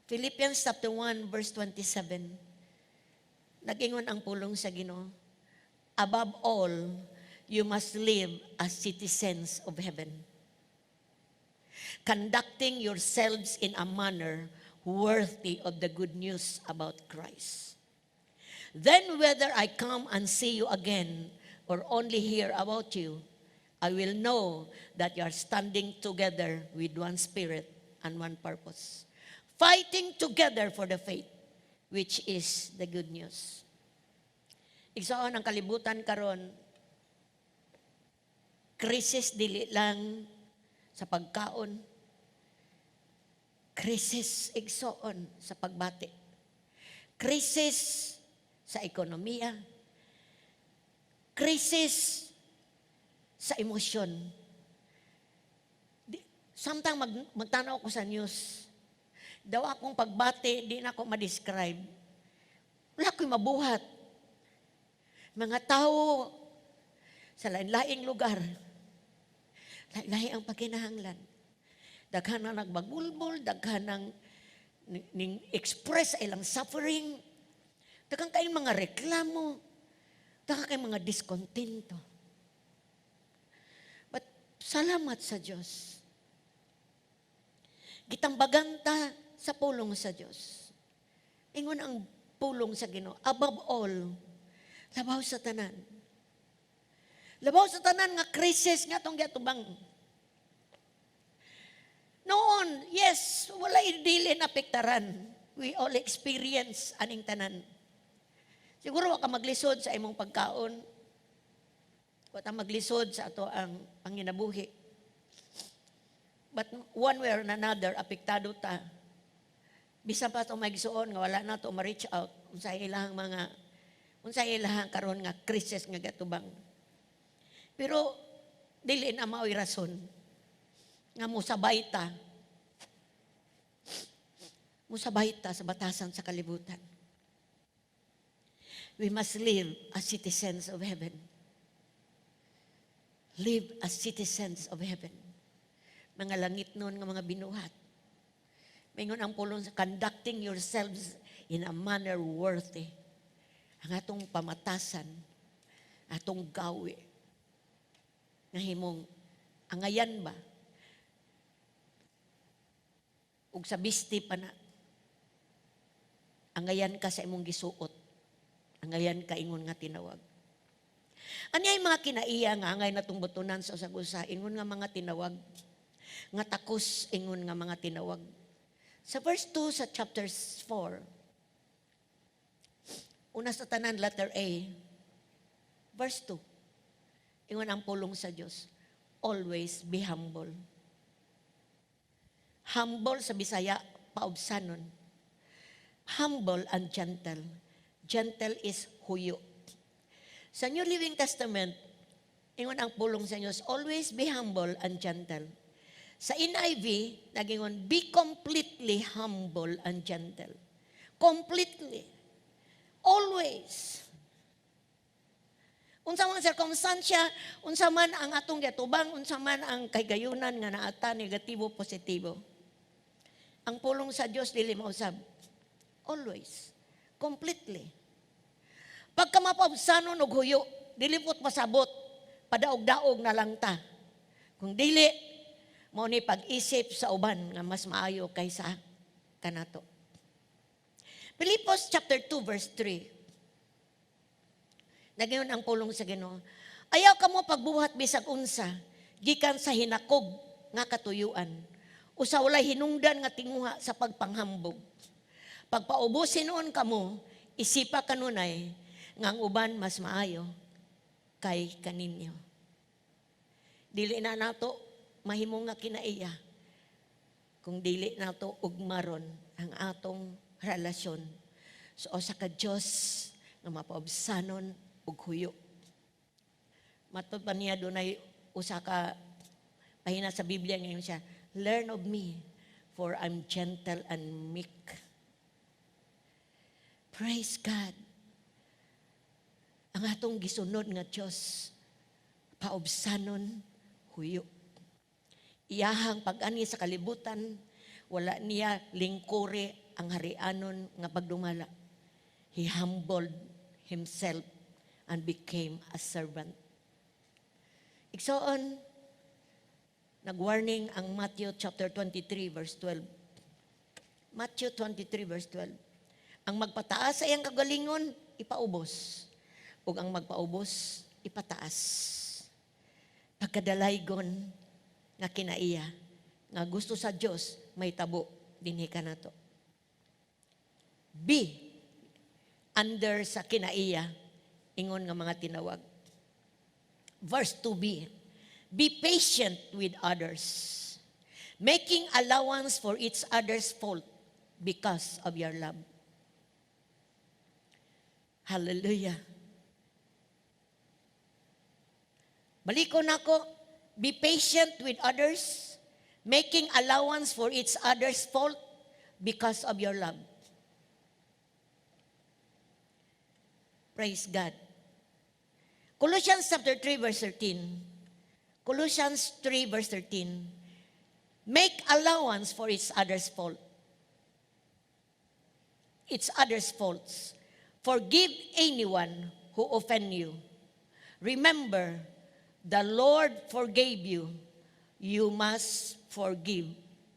S4: Philippians chapter 1 verse 27. Nag-ingon ang pulong sa Ginoo, "Above all, you must live as citizens of heaven, conducting yourselves in a manner worthy of the good news about Christ. Then whether I come and see you again or only hear about you, I will know that you are standing together with one spirit and one purpose, fighting together for the faith, which is the good news." Igsoon, ang kalibutan karon, krisis dili lang sa pagkaon, krisis, igsoon, sa pagbati. Krisis sa ekonomiya, krisis sa emosyon. Samtang magtanaw ko sa news, daw akong pagbati, di na ako ma-describe. Wala ko'y mabuhat. Mga tao sa lain-laing lugar, lain-laing ang pagkinahanglan. Daghan na nagbagulbol, daghan ng ning express ilang suffering. Daghan kayong mga reklamo, daghan kayong mga diskontento. But salamat sa Diyos. Gitambagan ta sa pulong sa Diyos. Ingon ang pulong sa Ginoo, above all, labaw sa tanan. Labaw sa tanan nga krisis nga atong giatubang. Noon, yes, wala dili na apektaran. We all experience aning tanan. Siguro wa ka maglisod sa imong pagkaon. Wa ta maglisod sa ato ang panginabuhi. But one way or another, apektado ta. Bisan pa ito maigsuon nga wala na to ma-reach out unsa ilahang karon nga krisis nga gatubang. Pero dili na mao'y rason nga musabay ta sa batasan sa kalibutan. We must live as citizens of heaven. Live as citizens of heaven. Mga langitnon nga mga binuhat. Maingon ang pulong sa conducting yourselves in a manner worthy. Ang atong pamatasan, atong gawi, nahimong angayan ba? Ug sa bisti pa na, angayan ka sa imong gisuot. Angayan ka ingon nga tinawag. Ano ay mga kinaiya nga angay natong butunan sa usag usa ingon nga mga tinawag, nga takos ingon nga mga tinawag? Sa verse 2 sa chapter 4, una sa tanan, letter A, verse 2, ingon ang pulong sa Dios, always be humble. Humble sa Bisaya, paubsanon. Humble and gentle. Gentle is huyo. Sa New Living Testament, ingon ang pulong sa Diyos, always be humble and gentle. Sa NIV, nagingon, be completely humble and gentle. Completely. Always. Unsa man sirkumstansya, unsa man ang atong giatubang, unsa man ang kahigayunan nga naata, negatibo, positibo. Ang pulong sa Dios dili mausab. Always. Completely. Pagka mapaubsanon og huyo, dili pot pasabot, padaog-daog na lang ta. Kung dili, mao ni pag-isip sa uban nga mas maayo kaysa kanato. Filipos chapter 2 verse 3. Nagyon ang pulong sa Ginoo. Ayaw kamo pagbuhat bisag unsa gikan sa hinakog nga katuyuan o sa walay hinungdan nga tinguha sa pagpanghambog. Pagpaubos hinuon kamo, isipa kanunay nga ang uban mas maayo kay kaninyo. Dili na nato mahimo nga kinaiya kung dili nato ugmaron ang atong relasyon sa usa ka Dios nga mapaubsanon ug huyo. Matod pa niya, dunay usa ka pahina sa Biblia ngayon siya, "Learn of me, for I'm gentle and meek." Praise God. Ang atong gisunod nga Diyos, paubsanon, huyo. Iyahang pag-ani sa kalibutan, wala niya lingkuri ang harianon nga pagdumala. He humbled himself and became a servant. Igsoon, nag-warning ang Matthew chapter 23 verse 12. Matthew 23 verse 12. Ang magpataas sa iyang kagalingon, ipaubos. Ug ang magpaubos, ipataas. Pagkadalaygon nga kinaiya, nga gusto sa Dios may tabo dinhi kanato. B, under sa kinaiya, ingon nga mga tinawag. Verse 2b, be patient with others, making allowance for each other's fault because of your love. Hallelujah. Baliko nako, be patient with others, making allowance for each other's fault because of your love. Praise God. Colossians chapter 3 verse 13. Colossians 3 verse 13. Make allowance for each other's fault. Each other's faults. Forgive anyone who offend you. Remember, the Lord forgave you. You must forgive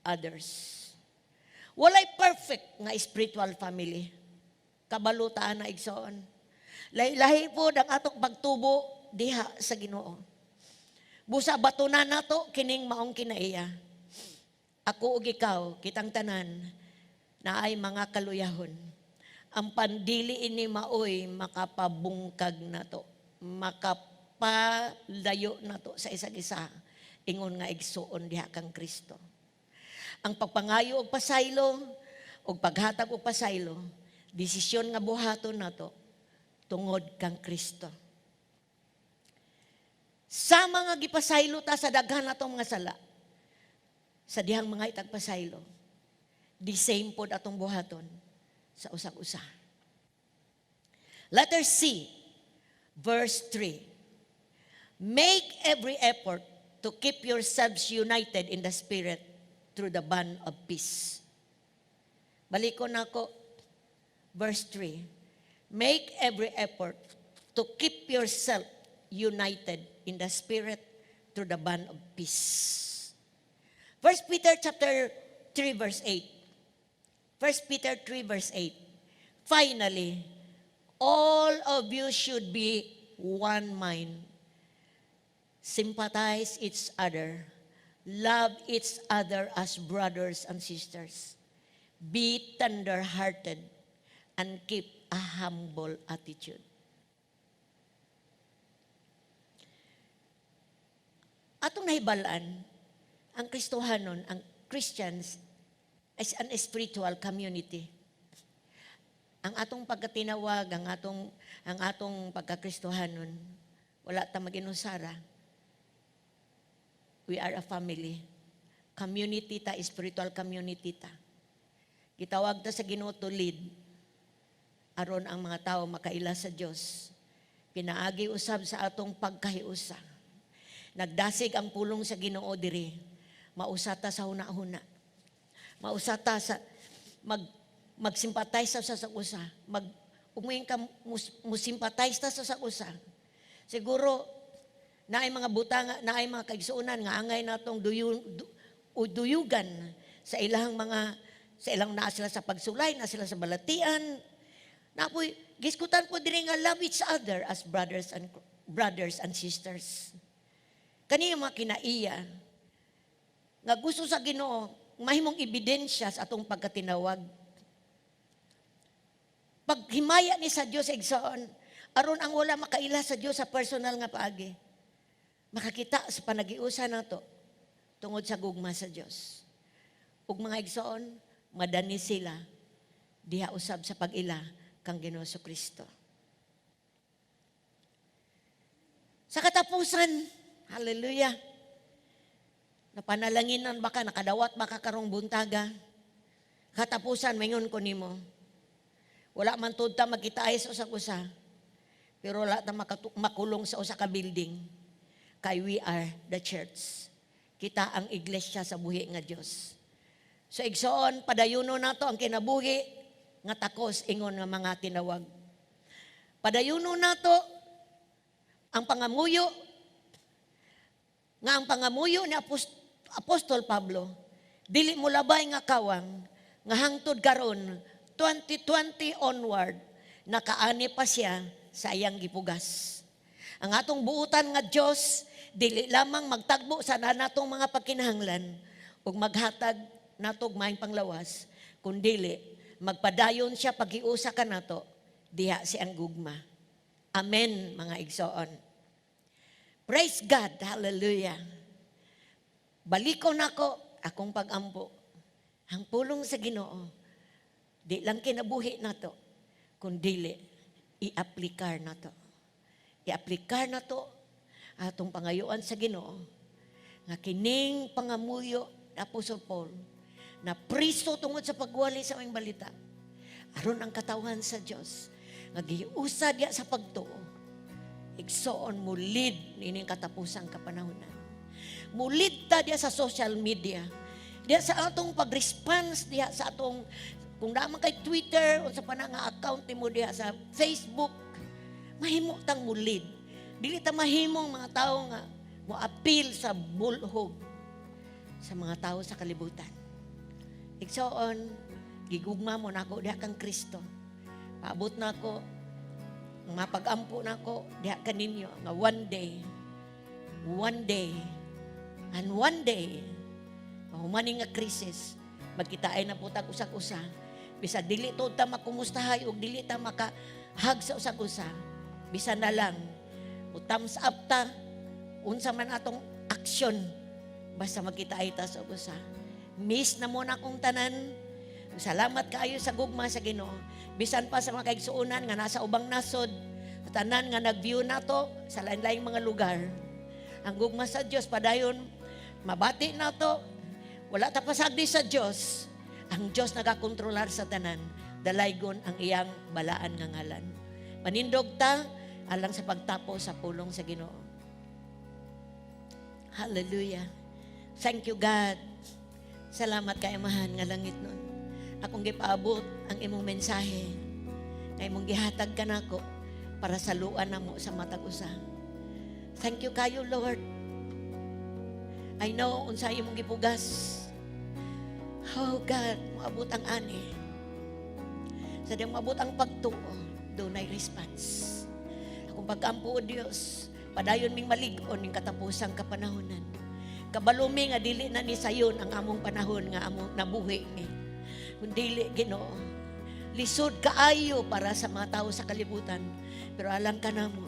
S4: others. Walay perfect nga spiritual family. Kabalutaan na, igsoon. Lahi-lahi po ang atong pagtubo diha sa Ginoo. Busa batunan nato kining maong kinaiya. Ako ug ikaw, kitang tanan, na ay mga kaluyahon. Ang pandili ini maoy makapabungkag nato, makapalayo nato sa isag isa, ingon nga igsuon diha kang Kristo. Ang pagpangayo og pasaylo og paghatag og pasaylo, desisyon nga buhaton nato tungod kang Kristo. Sa mga gipasaylo ta sa daghan natong mga sala, sa dihang mga itagpasaylo, the same pod atong buhaton sa usag-usa. Letter C, verse 3. Make every effort to keep yourselves united in the Spirit through the bond of peace. Balikon nako, verse 3. Make every effort to keep yourself united in the Spirit through the bond of peace. First Peter chapter 3 verse 8. First Peter 3 verse 8. Finally, all of you should be one mind. Sympathize each other. Love each other as brothers and sisters. Be tender-hearted and keep a humble attitude. Atong nahibalan, ang Kristohanon, ang Christians, is an spiritual community. Ang atong pagkatinawag, ang atong pagkakristohanon, wala ta maginusara. We are a family. Community ta, spiritual community ta. Gitawag ta sa Ginoo to lead aron ang mga tao makaila sa Dios. Pinaagi usab sa atong pagkahiusa. Nagdasig ang pulong sa Ginoo diri. Mausa ta sa huna-huna. Mausa ta sa magsimpatize sa usa. Mag umuing ka musimpatize ta sa usa. Siguro naay mga butang, naay mga kaigsuonan nga angay natong duyugan sa ilang mga sa ilang naa sila sa pagsulay, naa sila sa balatian. Napoy giskutan po diri nga love each other as brothers and sisters. Kani mga kinaiya nga gusto sa Ginoo mahimong ebidensya sa atong pagkatinawag. Paghimaya ni sa Dios, igsoon, aron ang wala makaila sa Dios sa personal nga paagi, makakita sa panagiusa nato tungod sa gugma sa Dios. Ug mga igsoon, madani sila diha usab sa pag-ila kang Ginoo Kristo. Sa katapusan, hallelujah. Napanalanginan ba ka, nakadawat ba ka karong buntaga? Katapusan, maingon ko nimo. Wala man tud ta magkitaay sa usag usa. Pero wala ta makulong sa usa ka building. Kay we are the church. Kita ang iglesia sa buhi nga Dios. So igsoon, padayuno nato ang kinabuhi nga takos ingon nga mga tinawag. Padayuno nato ang pangamuyo nga ang pangamuyo ni Apostol Pablo dili mo labay nga kawang nga hangtod karon 2020 onward nakaani pa siya sa iyang gipugas. Ang atong buutan nga Dios dili lamang magtagbo sa natong mga pagkinahanglan ug maghatag natog maayong panglawas, kundili magpadayon siya paghiusa kanato diha sa iyang gugma. Amen, mga igsoon. Praise God. Hallelujah. Balikon nako akong pagampo. Ang pulong sa Ginoo, di lang kinabuhi nato, kundili i-aplikar nato. I-aplikar nato atong pangayuan sa Ginoo nga kining pangamuyo ni Apostol Paul na priso tungod sa pagwali sa maayong balita aron ang katawhan sa Dios nga giusa diya sa pagtuo, igsoon, mo lead niining katapusang kapanahonan. Mo lead ta diya sa social media, diya sa atong pag-response, diya sa atong kung naa man kay Twitter unsa pa na nga account nimo diha sa Facebook, mahimo tang mo lead. Dili ta mahimong mga tao nga mo appeal sa bulhog sa mga tao sa kalibutan. Igsoon, gigugma mo nako diha kang Kristo. Paabot nako, mapag-ampo nako diha kaninyo nga one day, one day, and one day, mahuman nga krisis, magkitaay na po tag usag-usa. Bisa dili to ta makumustahay ug dili ta maka-hug sa usag-usa. Bisa na lang, o thumbs up ta, unsa man atong aksyon, basta magkitaay ta sa usa. Miss na mo na akong tanan. Salamat kaayo sa gugma sa Ginoo. Bisan pa sa mga kaigsuonan nga nasa ubang nasod, sa tanan nga nag-view nato sa lain-laing mga lugar. Ang gugma sa Dios padayon mabati nato. Wala ta pasagdi sa Dios. Ang Dios nagakontrolar sa tanan. Dalaygon ang iyang balaan nga ngalan. Manindog ta alang sa pagtapos sa pulong sa Ginoo. Hallelujah. Thank you, God. Salamat kay Amahan nga langitnon. Akong gipaabot ang imong mensahe nga imong gihatag kanako para saluan namo sa matag usa. Thank you kayo, Lord. I know unsa imong gipugas. Oh God, moabot ang ani. Sa diyang moabot ang pagtuo, dunay response. Akong pagkampo, O Dios, padayon ming malig-on ning katapusang kapanahonan. Kabalo mi nga dili na ni sayon ang among panahon nga among nabuhi mi. Kung dili, Ginoo, lisod kaayo para sa mga tao sa kalibutan. Pero alang kanamo,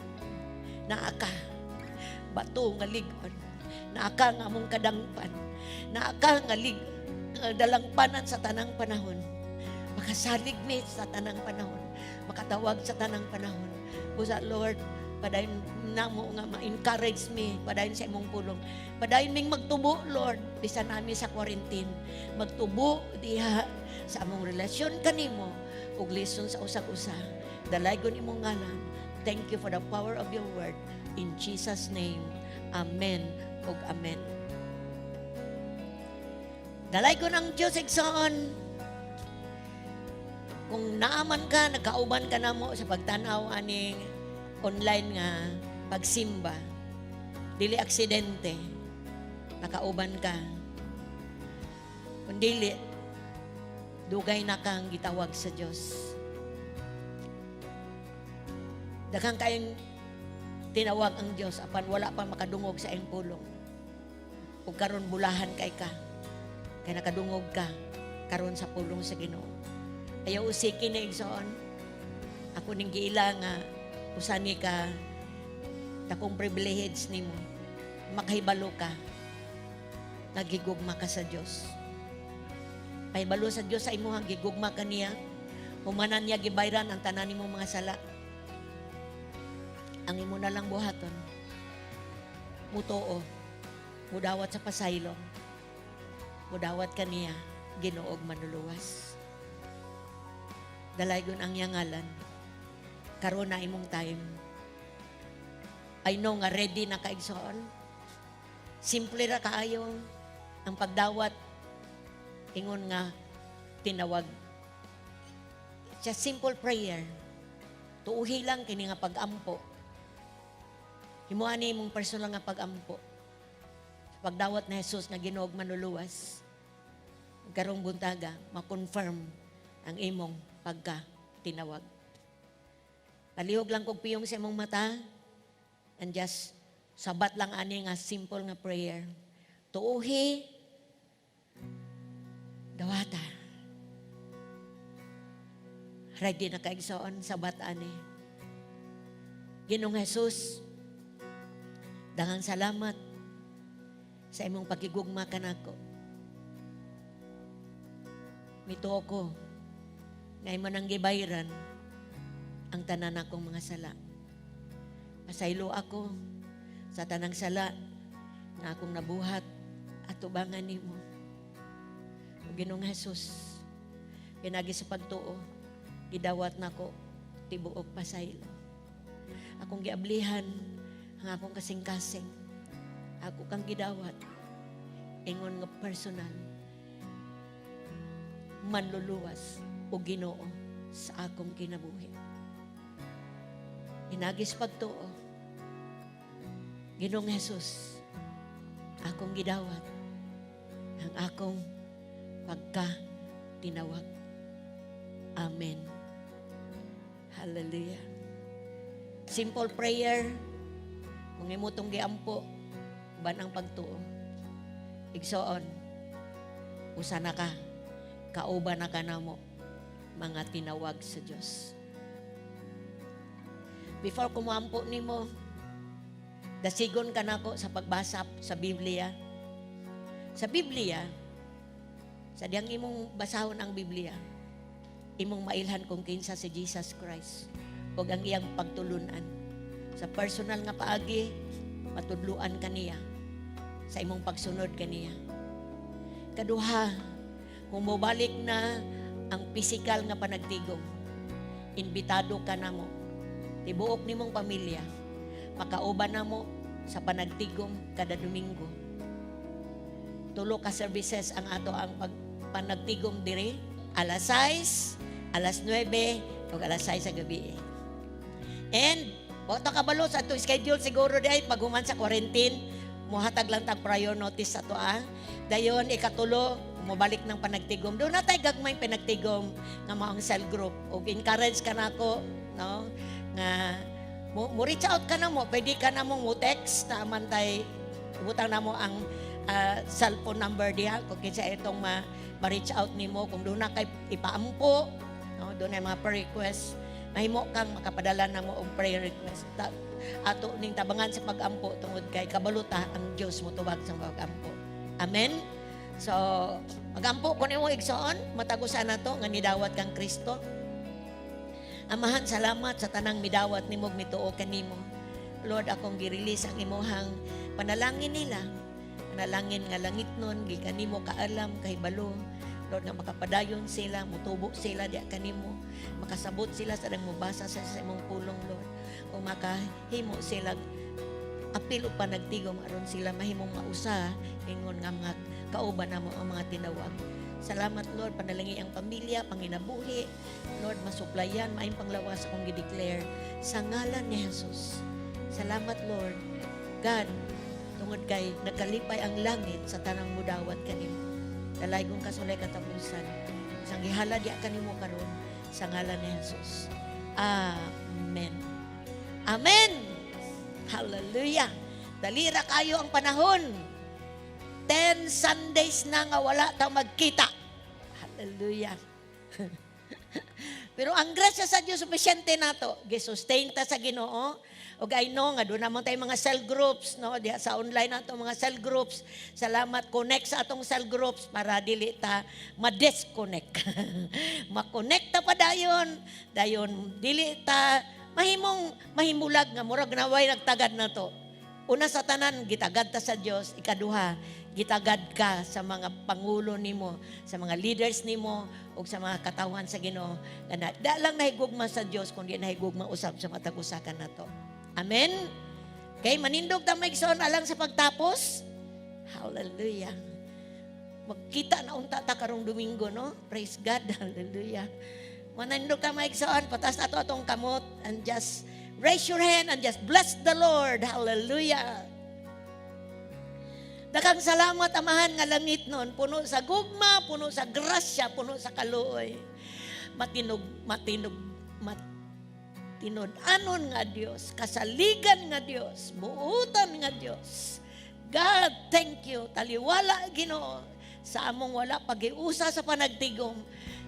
S4: naa ka, bato nga lig-on, naa ka nga among kadangpan, naa ka nga nga dalangpanan sa tanang panahon. Makasalig mi sa tanang panahon, makatawag sa tanang panahon. Busa, Lord, padayon namo nga ma-encourage me, padayon sa imong pulong. Padayon ming magtubo, Lord, bisan nami sa quarantine. Magtubo diha sa among relasyon kanimo ug lison sa usag-usa. Dalaygon imong ngalan. Thank you for the power of your word. In Jesus' name, amen ug amen. Dalaygon ang Diyos, igsoon. Kung naaman ka, nagkauban ka namo sa pagtanaw aning online nga pagsimba, dili aksidente, nakauban ka. Kung dili, dugay na kang gitawag sa Diyos. Daghang kayong tinawag ang Diyos apan wala pa makadungog sa iyang pulong. Ug karon bulahan kay ka. Kay nakadungog ka karon sa pulong sa Ginoo. Ayaw usiki na, igsoon. Ako ning giila nga usa ni ka dakong privilege nimo. Makahibalo ka. Nagigugma ka sa Dios. Pahibalo sa Dios sa imuhang gigugma ka niya. Humanan niya gibayran ang tanan nimong mga sala. Ang imo na lang buhaton, mutuo, mudawat sa pasaylo, mudawat kaniya, Ginoo ug Manluluwas. Dalaygon ang iyang ngalan. Karon na imong time. I know nga ready na ka, igsoon. Simple ra kaayo ang pagdawat ingon nga tinawag. It's a simple prayer. Tuuhi lang kini nga pag-ampo. Himuan ni imong personal nga pag-ampo. Sa pagdawat ni Jesus nga Ginoo ug Manluluwas. Karong buntaga, ma-confirm ang imong pagka tinawag. Palihog lang kog piyong sa imong mata and just sabat lang ani nga simple nga prayer. Tuuhi, dawata. Ready na ka, igsoon, sabat ani. Ginoong Jesus, daghang salamat sa imong pagigugma kanako. Mituo ko nga imo nang gibayran ang tanan akong mga sala. Pasaylo ako sa tanang sala nga akong nabuhat at tubangan nimo. O Ginoong Jesus, pinagi sa pagtuo, gidawat nako tibuok pasaylo. Akong giablihan ang akong kasing-kasing. Ako kang gidawat ingon nga personal Manluluwas o Ginoo sa akong kinabuhi. Pinaagi sa pagtuo, Ginoong Jesus, akong gidawat ang akong pagka tinawag. Amen. Hallelujah. Simple prayer. Kung imo tong giampo, uban ang pagtuo. Igsoon, usa na ka, kauban na ka namo, mga tinawag sa Diyos. Before ko moampo nimo, dasigon ka nako sa pagbasa sa Biblia. Sa Biblia, sa diyang imong basahon ang Biblia, imong mailhan kung kinsa si Jesus Christ ug ang iyang pagtulunan. Sa personal nga paagi, matudluan ka niya sa imong pagsunod kaniya. Kaduha, kung mobalik na ang physical nga panagtigom, imbitado ka namo, tibuok nimong pamilya, makauban namo Sa panagtigom kada Domingo. Tulo ka services ang ato ang panagtigom diri, alas 6, alas 9, ug alas 6 sa gabi. And wa ta kabalo sa atong schedule siguro di pag human sa quarantine, muhatag lang tag prior notice sa ato ah. Dayon ikatulo, mobalik ng panagtigom. Duna na tay gagmay panagtigom nga mao ang cell group. Ug encourage ka nako, no, nga mo reach out ka na mo, pwede ka na mong mo text na man tay butang na mo ang cellphone number diha kung kinsa itong ma-reach out nimo kung duna kay ipaampo, no, duna mga prayer request, mahimo kang makapadala na mo og prayer request. Ato ning tabangan sa pag-ampo tungod kay kabalo ta ang Dios motubag sa pag-ampo. Amen. So, magampo ko nimo, igsoon, matag usa nato nga nidawat kang Kristo. Amahan, salamat sa tanang midawat nimo ug mituo kanimo. Lord, akong gi-release ang imuhang panalangin nila. Panalangin nga langit nun, gikan nimo kaalam, kahibalo. Lord, nga makapadayon sila, mutubo sila diya kanimo, makasabot sila sa dang mubasa sa imong pulong, Lord. O makahimo sila apil o panagtigom aron sila mahimong mausa ingon nga mga kauban namo ang mga tinawag. Salamat, Lord, panalangi ang pamilya, panginabuhi. Lord, masuplayan, maayong panglawas akong gi-declare sa ngalan ni Jesus. Salamat, Lord. God, tungod kay nagkalipay ang langit sa tanang mudawat kanimo. Dalaygon ka sa walay katapusan. Sang gihalad diya kanimo karon sa ngalan ni Jesus. Amen. Amen. Hallelujah. Dalira kayo ang panahon. 10 Sundays na nga wala ta magkita. Hallelujah. Pero ang grasya sa Dios sufisyente nato. Gisustain ta sa Ginoo. Ug I know nga duna man tayo mga cell groups, no, diha sa online nato mga cell groups. Salamat, connect sa atong cell groups para dili ta ma-disconnect. Ma-connect ta pa dayon, dayon dili ta mahimong mahimulag nga murag naway nagtagad na to. Una sa tanan, gitagad ta sa Dios. Ikaduha, gitagad ka sa mga pangulo nimo, sa mga leaders nimo, ug sa mga katawhan sa Ginoo. Nga na, da lang nahigugma sa Dios, kundi nahigugma usab sa matag usa kanato. Amen? Okay, manindog ta, mga igsoon, alang sa pagtapos. Hallelujah. Magkita na unta ta karong Domingo, no? Praise God. Hallelujah. Manindog ta, mga igsoon, pataas nato atong kamot and just raise your hand and just bless the Lord. Hallelujah. Daghang salamat, Amahan nga langit nun, puno sa gugma, puno sa grasya, puno sa kaluoy. Matinog, matinog, matinud-anon nga Dios, kasaligan nga Dios, buutan nga Dios. God, thank you. Taliwala, Ginoo, sa among wala pag-iusa sa panagtigom.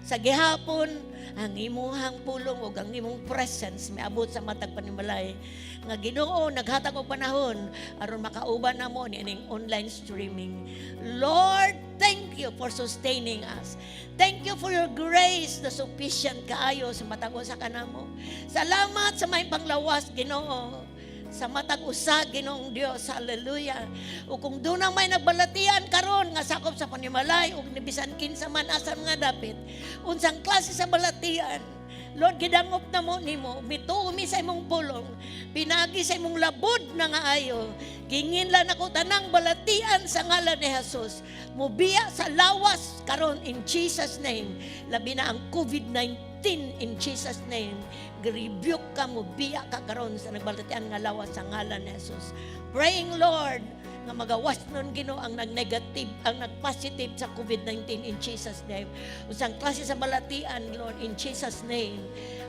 S4: Sa gihapon, ang imuhang pulong ug ang imong presence miabot sa matag panimalay. Nga Ginoo, naghatag og panahon aron makauban namo niining online streaming. Lord, thank you for sustaining us. Thank you for your grace na sufficient kaayo sa matag usa kanamo. Salamat sa may panglawas, Ginoo, sa matag usa, Ginoong Dios. Hallelujah. O kung duna may nagbalatian karon nga sakop sa panimalay ug ni bisan kinsa man asa nga dapit, unsang klase sa balatian, Lord, gidangop na mo nimo, mituo mi sa imong pulong, pinagi sa imong labod na nga ayo. Ginginlan ako tanang balatian sa ngalan ni Jesus. Mubiya sa lawas karon in Jesus' name. Labi na ang COVID-19 in Jesus' name. Gi-rebuke ka, mubiya ka karon sa nagbalatian nga lawas sa ngalan ni Jesus. Praying, Lord, nga magawas nun, Ginoo, ang nag-negative, ang nag-positive sa COVID-19 in Jesus' name. Usang klase sa balatian, Lord, in Jesus' name.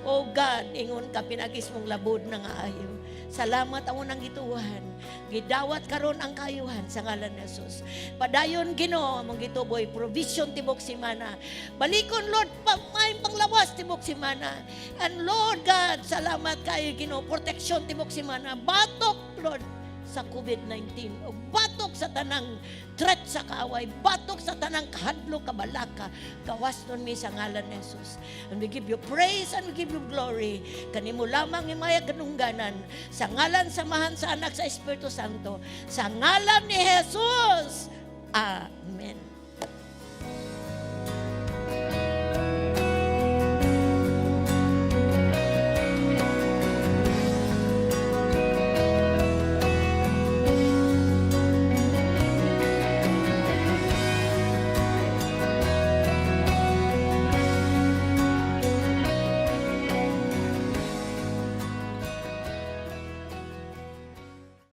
S4: Oh God, ingon ka pinagis mong labod na nga ayo. Salamat ang unang gituhan. Gidawat karon ang kaayuhan sa ngalan ni Jesus. Padayon, Ginoo, among gituboy provision tibok simana. Balikon, Lord, pang panglawas tibok simana. And Lord God, salamat kayo, Ginoo, protection tibok simana. Batok, Lord, sa COVID-19 o batok sa tanang threat sa kaaway, batok sa tanang kahadlok, kabalaka, gawas nun mi sa ngalan ni Jesus. And we give you praise and we give you glory. Kanimo lamang himaya kadungganan sa ngalan sa Amahan, sa Anak, sa Espiritu Santo, sa ngalan ni Jesus. Amen.